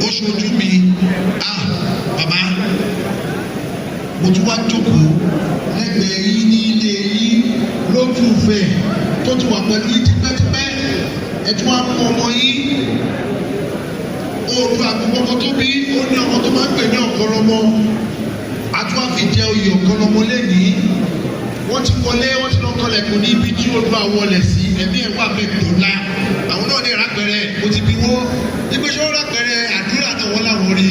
ó ṣojú mi. Ah, bàbá, mo tún wá jókòó lẹ́gbẹ̀ẹ́ yín ní ilé yín lójú ìfẹ́ tó ti wà pẹ̀lú yín tipẹ́tipẹ́. Ẹ tún wá mú ọmọ yín Oòduà àkọ́kọ́ tó bí. Ó ní ọmọ tó máa ń pè ní Ọ̀kọ́lọ́mọ, àtúwà fi jẹ oyè Ọ̀kọ́lọ́mọ lẹ́nìí. Wọ́n ti wọlé, wọ́n ti lọ kọlẹ̀kùn ní ibi tí Oòduà wọlé sí. Ẹ̀mí ẹ̀ wà bẹ́ẹ̀ dọ̀la. Àwọn náà ní ìrápẹ̀rẹ̀. Mo ti bí wọ́n ìgbé ṣé wọ́n rápẹ̀rẹ̀ àdúrà náà, wọ́n láwọn rí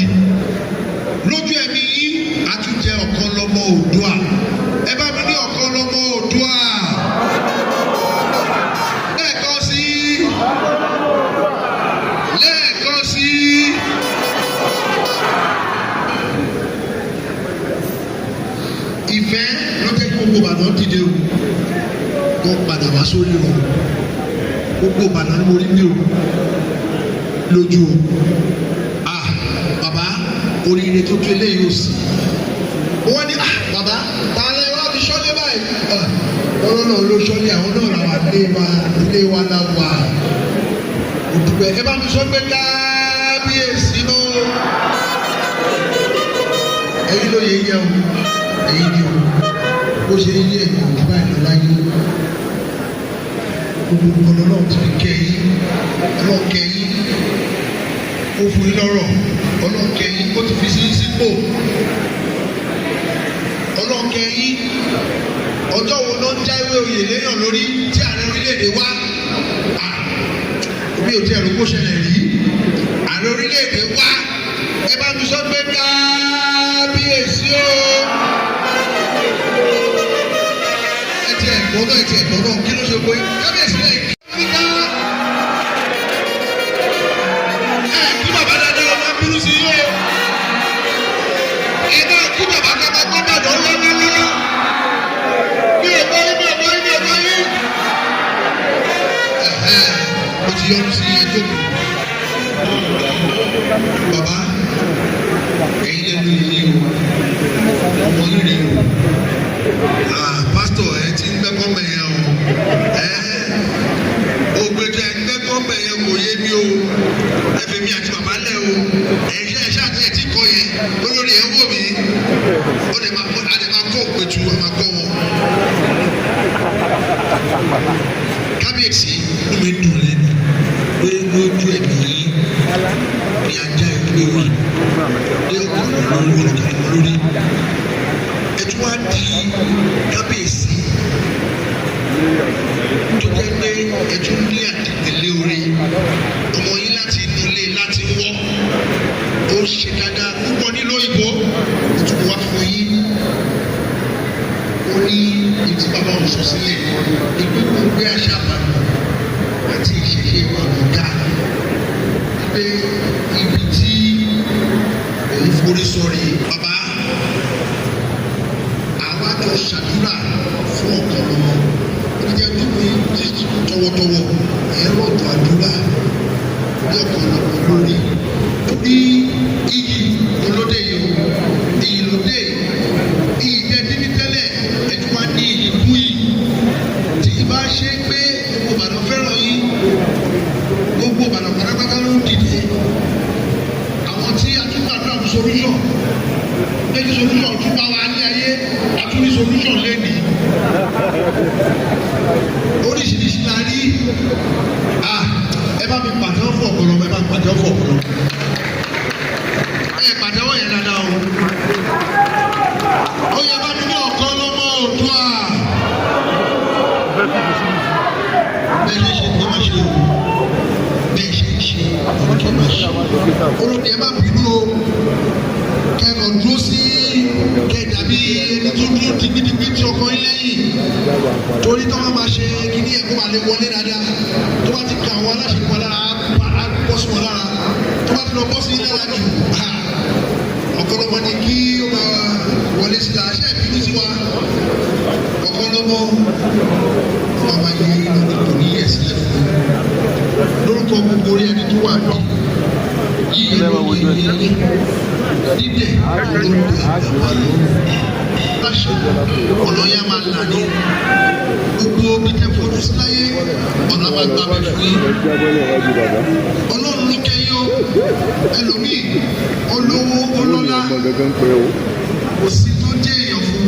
lójú ẹ̀mí yín. Àtúnjẹ Ọ̀kọ́lọ́mọ Oòduà. Ẹ bá mi ní Ọ̀kọ́lọ́mọ Oòduà lẹ́ẹ̀kan sí, lẹ́ẹ̀kan sí. Ìfẹ́ ló jẹ́ kí gbogbo Ìbàdàn dìde o, kó padà wá sórí o. Gbogbo Ìbàdàn ni mo rí mi o lójú o. Ah, bàbá, oríire tó tó eléyìí ò sí. Wọ́n ní, "Ah, bàbá, tààlà ẹ wá fi sọ́lé báyìí?" Ọlọ́run náà ló sọ́lé, àwọn náà làwà ilé wa, ilé wa la wà. Òdùpẹ̀, ẹ bá mi sọ pé kábíyèsí ló. Ẹ̀yin ló yẹ yẹ o, ẹ̀yin ni o. Bó ṣe yẹ ẹ̀yin òjú báyìí lọ láyé, gbogbo nǹkan lọ́wọ́ ti fi kẹ́ yín. Ọlọ́run kẹ́ yín, ó fún yín lọ́rọ̀. Ọlọ́run kẹ́ yín, ó ti fi sí sípò. Ọlọ́run kẹ́ yín. Ọjọ́ wo ló ń jáwé oyè léèyàn lórí tí ààrẹ orílẹ̀-èdè wá? Mi ò tiẹ̀ rò kó ṣẹlẹ̀ rí. Ààrẹ orílẹ̀-èdè wá. Ẹ bá mi sọ pé kábíyèsí o. Ẹ ti ẹ̀gbọ́n náà, ẹ ti ẹ̀gbọ́n náà, kí ló ṣe pé kábíyèsí náà kí ká ẹ kí bàbá dáadáa, ọmọ bínú sí yó. Ẹ náà kí bàbá ká máa gbọ́ bàdàn lọ́lọ́lọ́lọ́. Olórí ẹ̀ ń wò mí, ó lè máa a lè máa kọ́ òpètù, a máa kọ́ wọn. Kábíyèsí, inú mi dùn lẹ́nu pé lójú ẹ̀mí yín ní ajá ìlú orí ní ọ̀pọ̀lọpọ̀ lórí ọ̀pọ̀lọpọ̀ lórí. Ẹ tún wá di kábíyèsí tó jẹ́ pé ẹ tún ní àdìpẹ̀lẹ̀ orí ọmọ yín láti inú ilé láti wọ́, ó ṣe dáadáa púpọ̀ nílò ìbò, ó tún wá fún yín. Ó ní ìtí bàbá òun sọ sílẹ̀ ní pé kó gbé àṣà àbànú àti ìṣẹ̀ṣe ìbànú ga, pé ibi tí òun forí sọrí bàbá, àwa jọ ṣàdúrà fún ọkọ lọ́mọ ibi tí a dúró yìí tọwọ́tọwọ́ ẹ̀rọ ọ̀dọ̀ àdúrà ní ọ̀pọ̀lọpọ̀ lórí, torí iyì olóde yìí o, iyì lóde, iyì tẹ níbi tẹ́lẹ̀, ẹ tún wá ní iyì kú yìí. Tí ìbá ṣe pé gbogbo Ìbàdàn fẹ́ràn yín, gbogbo Ìbàdàn pátápátá ló ń dìde. Àwọn tí a tún gbàdúrà fún solution, méjì solution tún bá wa ní ayé, a tún ní solution lẹ́nìí, oríṣiríṣi la rí. Ah, ẹ bá mi pàtẹ́wọ́ fún ọ̀pọ̀lọpọ̀, ẹ bá mi pàtẹ́wọ́ fún ọ̀pọ̀lọpọ̀. Ẹ pàtẹ́wọ́ yẹn dáadáa o. Ó yẹ bá mi ní ọ̀kan lọ́mọ Oòduà. Bẹ́ẹ̀ ṣe ṣe kí ẹ má ṣe o, bẹ́ẹ̀ ṣe ń ṣe ọ̀rọ̀ kí ẹ má ṣe. Olóde, ẹ má bínú o, kẹ́kọ̀ọ́ dúró sí kẹ́ dàbí ẹni tó dúró digbidigbi tí ọkọ yín lẹ́yìn, torí tó bá máa ṣe kíní ẹ̀ kó máa lè wọlé dáadáa. Tó bá ti ka àwọn aláṣẹ wọn lára, á bọ́ sí wọn lára. Tó bá ti lọ bọ́ sí lára jù, ọ̀pọ̀lọpọ̀ ni kí ó máa wọlé sí la ṣe ìbínú sí wa. Ọ̀pọ̀lọpọ̀ ó máa yẹ kò ní yẹ sílẹ̀ fún un. Lórúkọ gbogbo orí ẹni tó wà ní yíyẹ lóye yíyẹ dídẹ̀ lóde láṣẹ, ọ̀nà yẹn máa là ní gbogbo bí tẹ fojú sí láyé, ọ̀nà máa gbà bẹ̀ fún yín. Ọlọ́run ló kẹ́yìn o. Ẹlòmíì olówó ọlọ́lá, kò sí tó jẹ́ èèyàn fún,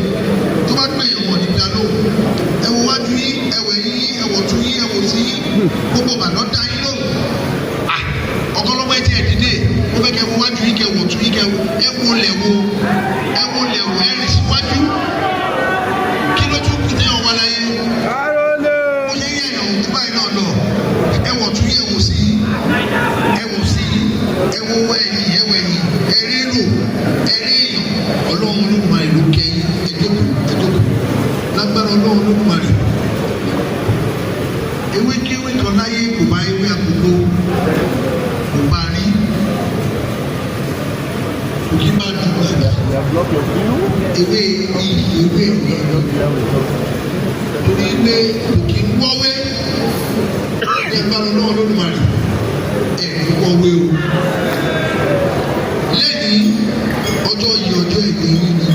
tó bá pè èèyàn wọ̀ nígbà lóhùn. Ẹ wo wájú yín, ẹ wẹ̀ yín, ẹ wọ̀ tún yín, ẹ wò sí yín, gbogbo bàdàn dá yín lóhùn. Ọ̀kọ́lọ́mọ, ẹ ti ẹ̀ dìde, mo fẹ́ kẹ́ wo wájú yín, kẹ́ wọ̀ tún yín, kẹ́ ẹ wo lẹ̀ wo, ẹ wo lẹ̀ wo, ẹ rìn síwájú. Kí ló tún kù téèyàn wá láyé? Ó ṣe yẹ èèyàn òkú báyìí náà lọ. Ẹ wọ̀ tún yín, ẹ wò sí yín, ẹ wò sí yín, ẹ wo ẹ̀yìn, ẹ wò ẹ̀yìn, ẹ rí rò, ẹ rí èèyàn. Ọlọ́run Olódùmarè ló kẹ́yìn. Ẹ jókòó, ẹ jókòó. Lágbára Ọlọ́run Olódùmarè, ewé kéwé kan láyé kò bá ewé àkókò kò bá rí, kò kí bá dùn gbàgbà ewé iyì ewé ẹ̀yẹ, torí pé kò kí ń wọ́wé. Ní agbára Ọlọ́run Olódùmarè, ẹ̀ ní wọ́wé o. Lẹ́yìn ọjọ́ yìí, ọjọ́ ẹ̀yẹ yìí ni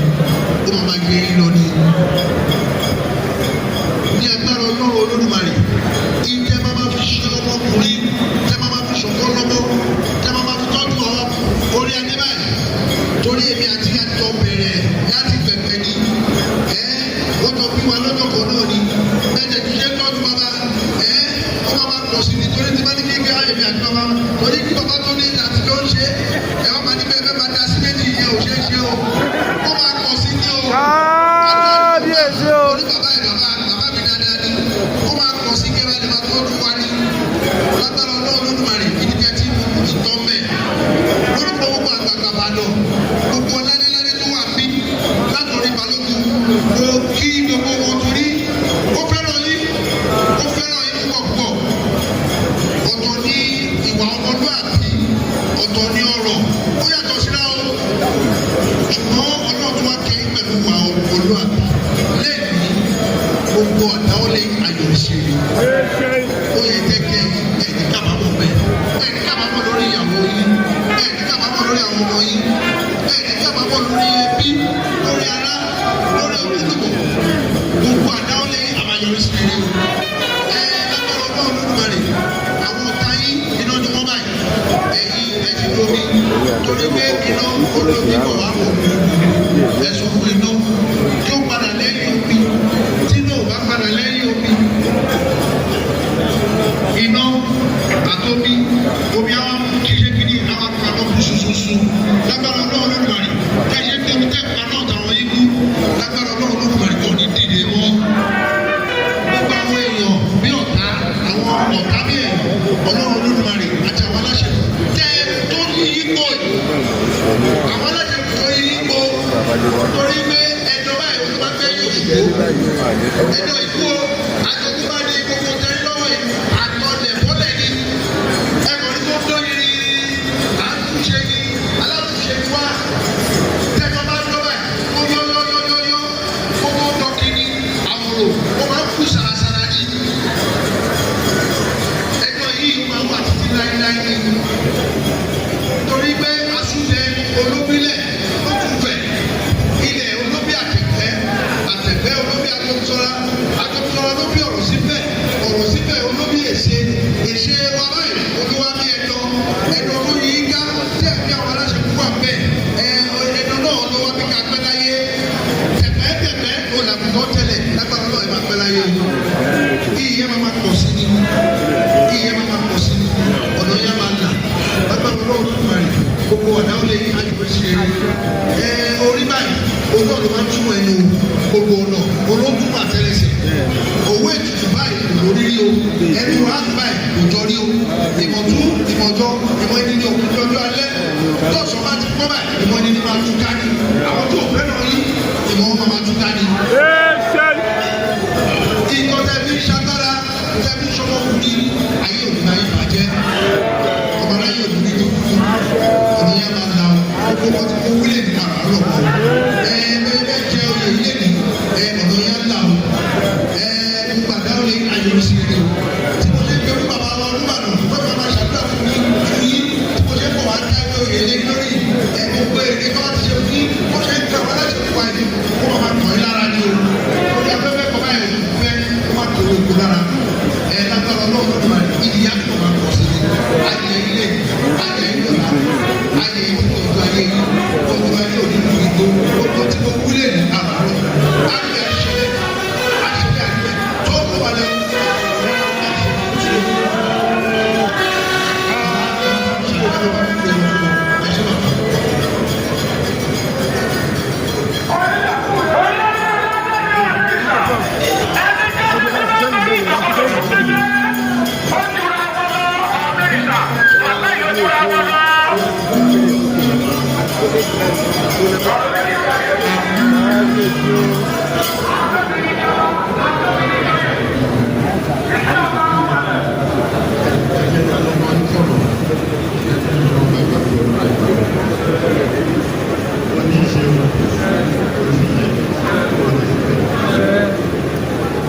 ó máa máa gbé yín lọ ní agbára Ọlọ́run Olódùmarè. Ìjẹ́ máa máa fi ṣe ọmọkùnrin, tẹ́ máa máa fi ṣọ̀kọ́ lọ́mọ, tẹ́ máa máa fi tọ́jú ọ orí adé báyìí, torí èmi àti àjọ bẹ̀rẹ̀ láti pẹ̀pẹ̀ ni ẹ, wọ́n jọ bí wa lọ́jọ́ kan náà ni. Bẹ́ẹ̀ ti ṣe tọ́jú bàbá ẹ, ó máa máa pọ̀ sí ni, torí tí bá ní kí èmi àti bàbá, torí kí bàbá tó ní àti tó ń ṣe ẹ, wọ́n máa ní bẹ́ẹ̀ bẹ́ẹ̀ máa da sí méjì, ìyẹn ò ṣeé ṣe o, ó máa pọ̀ sí ni o. Kábíyèsí o. Torí bàbá ẹ, bàbá bàbá mi dáadáa ni, ó máa pọ̀ sí kí ẹ bá lè máa tọ́jú wa ní lágbára Ọlọ́run Olódùmarè. Ìdí tẹ́ tí mo kù ní tọ́ mẹ́, lórúkọ gbogbo àgbààgbà Ìbàdàn, gbogbo ládéládé tó wà bí látọ̀rí balógun, mo kí gbogbo wọn torí ó fẹ́ràn yín, ó fẹ́ràn yín púpọ̀ púpọ̀. Ọ̀tọ̀ ní ìwà ọmọlúàbí, ọ̀tọ̀ ní ọ̀rọ̀, ó yàtọ̀ síra o, ṣùgbọ́n Ọlọ́run tó wá kẹ́yìn pẹ̀lú ìwà ọmọlúàbí lẹ́ẹ̀ni, gbogbo àdáwọlé ayọ̀ṣe ó yẹ jẹ́ kẹ́ ẹ̀ní kábàámọ̀ bẹ́ẹ̀, ẹ̀ní kábàámọ̀ lórí ìyàwó yín, ẹ̀ní kábàámọ̀ lórí àwọn ọmọ yín, ẹ̀ní kábàámọ̀ lórí ẹbí, lórí ará, lórí ojúlùmọ̀. Gbogbo àdáwọlé àmàyọrísí rere o. Ẹ lágbára Ọlọ́run Olódùmarè, àwọn ọ̀tá yín iná ni wọ́n báyìí, ẹ̀yin ẹ ti lómi. Torí pé iná olómi kọ̀ wá kò kú. Ẹ sọ fún iná kí ó padà lẹ́yìn omi, tí iná ò bá padà lẹ́yìn omi. Iná àtomi, omi àwọn kí ṣe kí ni àwọn paná kú ṣuṣuṣu. Lágbára Ọlọ́run Olódùmarè, tẹ́ ṣe fi omi tẹ́ paná ọ̀tàwọn yín kú. Lágbára Ọlọ́run Olódùmarè kò ní dìde mọ́. Gbogbo àwọn èèyàn bí ọ̀tá, àwọn ọ̀tá bí èèyàn, Ọlọ́run Olódùmarè àti àwọn aláṣẹ tẹ́ tó yí ipò yìí. Àwọn aláṣẹ tó yí ipò torí pé ẹjọ́ báyìí ó bá fẹ́ yóò ṣubú. Ẹjọ́ ikú o, àjogúnbá ni gbogbo tẹ́rí lọ́wọ́ yìí, àtọ̀lẹ̀ bọ́lẹ̀ ni. Ẹ̀kọ́ ní tó ń dán yìí, à ń túnṣe ni, alátúnṣe ni wá. Tẹ́jọ́ bá dọ́ báyìí, ó yọ yọ yọ yọ yọ, gbogbo dọ́kì ni àwòrò, ó máa ń kú sàràsàrà ni. Ẹjọ́ yìí ó máa ń wà títí láíláí ni. Torí pé asúnjẹ olóbílẹ̀ ló tún fẹ̀. Ilẹ̀ olóbí àtẹ̀fẹ́, àtẹ̀fẹ́ olóbí àtọ́sọ́lá, àtọ́sọ́lá ló bí ọ̀rọ̀ síbẹ̀, ọ̀rọ̀ síbẹ̀ olóbí èṣe, èṣe wa báyìí olúwa bí ẹ̀dọ̀, ẹ̀dọ̀ ló yí ká tí ẹ̀mí àwọn aláṣẹ kúkú àbẹ̀, ẹ̀dọ̀ náà ló wá bí ká pẹ́ láyé. Tẹ̀fẹ́ tẹ̀fẹ́ ó làkùkọ́ tẹ́lẹ̀ lágbára náà ẹ̀ máa pẹ́ láyé o. Iyì ẹ̀ máa máa pọ̀ sí ni, iyì ẹ̀ máa máa pọ̀ sí ni, ọ̀nà yẹn máa là lágbára náà ó tún máa rìn gbogbo ọ̀nà ó lè yí àjùmọ̀ ṣe ẹ orí báyìí ojú ọ̀nà máa ń túmọ̀ ẹnu gbogbo ọ̀nà olóńtúmọ̀ àtẹlẹsẹ̀ owó ètùtù báyìí kò lórí rí o, ẹnu wàhálà báyìí kò jọ rí o, ìmọ̀tú ìmọ̀jọ ìmọ̀ ẹni ní òkú jọjọ alẹ́ lọ́sọ̀ bá ti kọ́ báyìí ìmọ̀ ẹni ní máa tú ká ní àwọn tó fẹ́ràn yín ìmọ̀ wọn máa tú ká ní. Ìkọ́ tẹ́ fi ń ṣagbára tẹ́ fi ń ṣọmọkùnrin ayé òní máa ń bàjẹ́ ọmọ aráyé òní ní tó kú ọ̀nà yẹn máa la gbogbo wọn ti kó wílé ní àràárọ̀ mọ́ ẹ bẹ́ẹ̀ bẹ́ẹ̀ jẹ́ oyè ilé ní ẹ ọ̀nà yẹn là o ẹ gbogbo àdáwọ̀ lè ayọ̀ sí rere o tí mo ṣe ń pẹ̀lú bàbá wa Olúbàdàn tó bá máa ṣàdúrà fún mi fún yín tí mo ṣe ń bọ̀ wá dá ẹgbẹ́ oyè lé lórí ẹ gbogbo èrè tó bá ti ṣe fún yín mo ṣe ń tẹ àwọn aláṣẹ fún wa yìí kó máa máa tọ̀ yín lára ni o orí afẹ́fẹ́ kọ́ báyìí fẹ́ kó máa tòrò òkú lára ẹ lágbára Ọlọ́run ló máa ìdí yá kó máa pọ̀ sí i ayé ilé ayé ilé ọ̀la ayé ilé ọjọ́ ayé ọjọ́ ayé òní ní igbó gbogbo tí mo wúlé ní àràárọ̀ ayé àṣẹlẹ̀ àṣẹlẹ̀ àgbẹ̀ tó kó wà lẹ́wọ̀.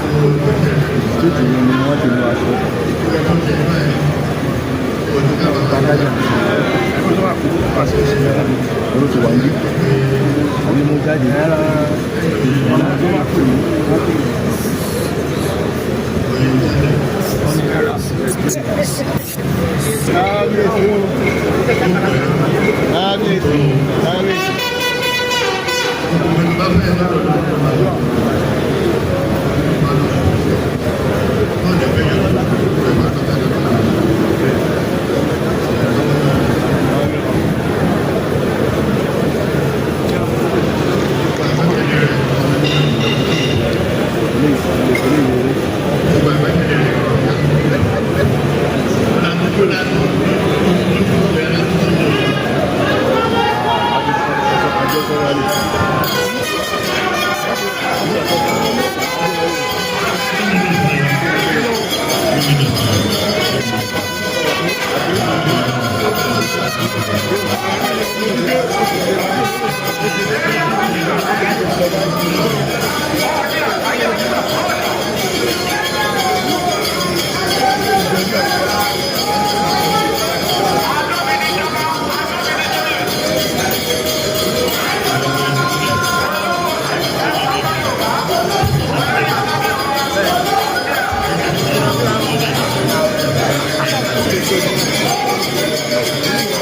Stéètì yẹn ni wọ́n ti lo aṣọ. Olú ti wà ní. Orí mú jáde. Kábíyèsí o. Kábíyèsí. Kábíyèsí.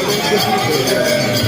Thank you.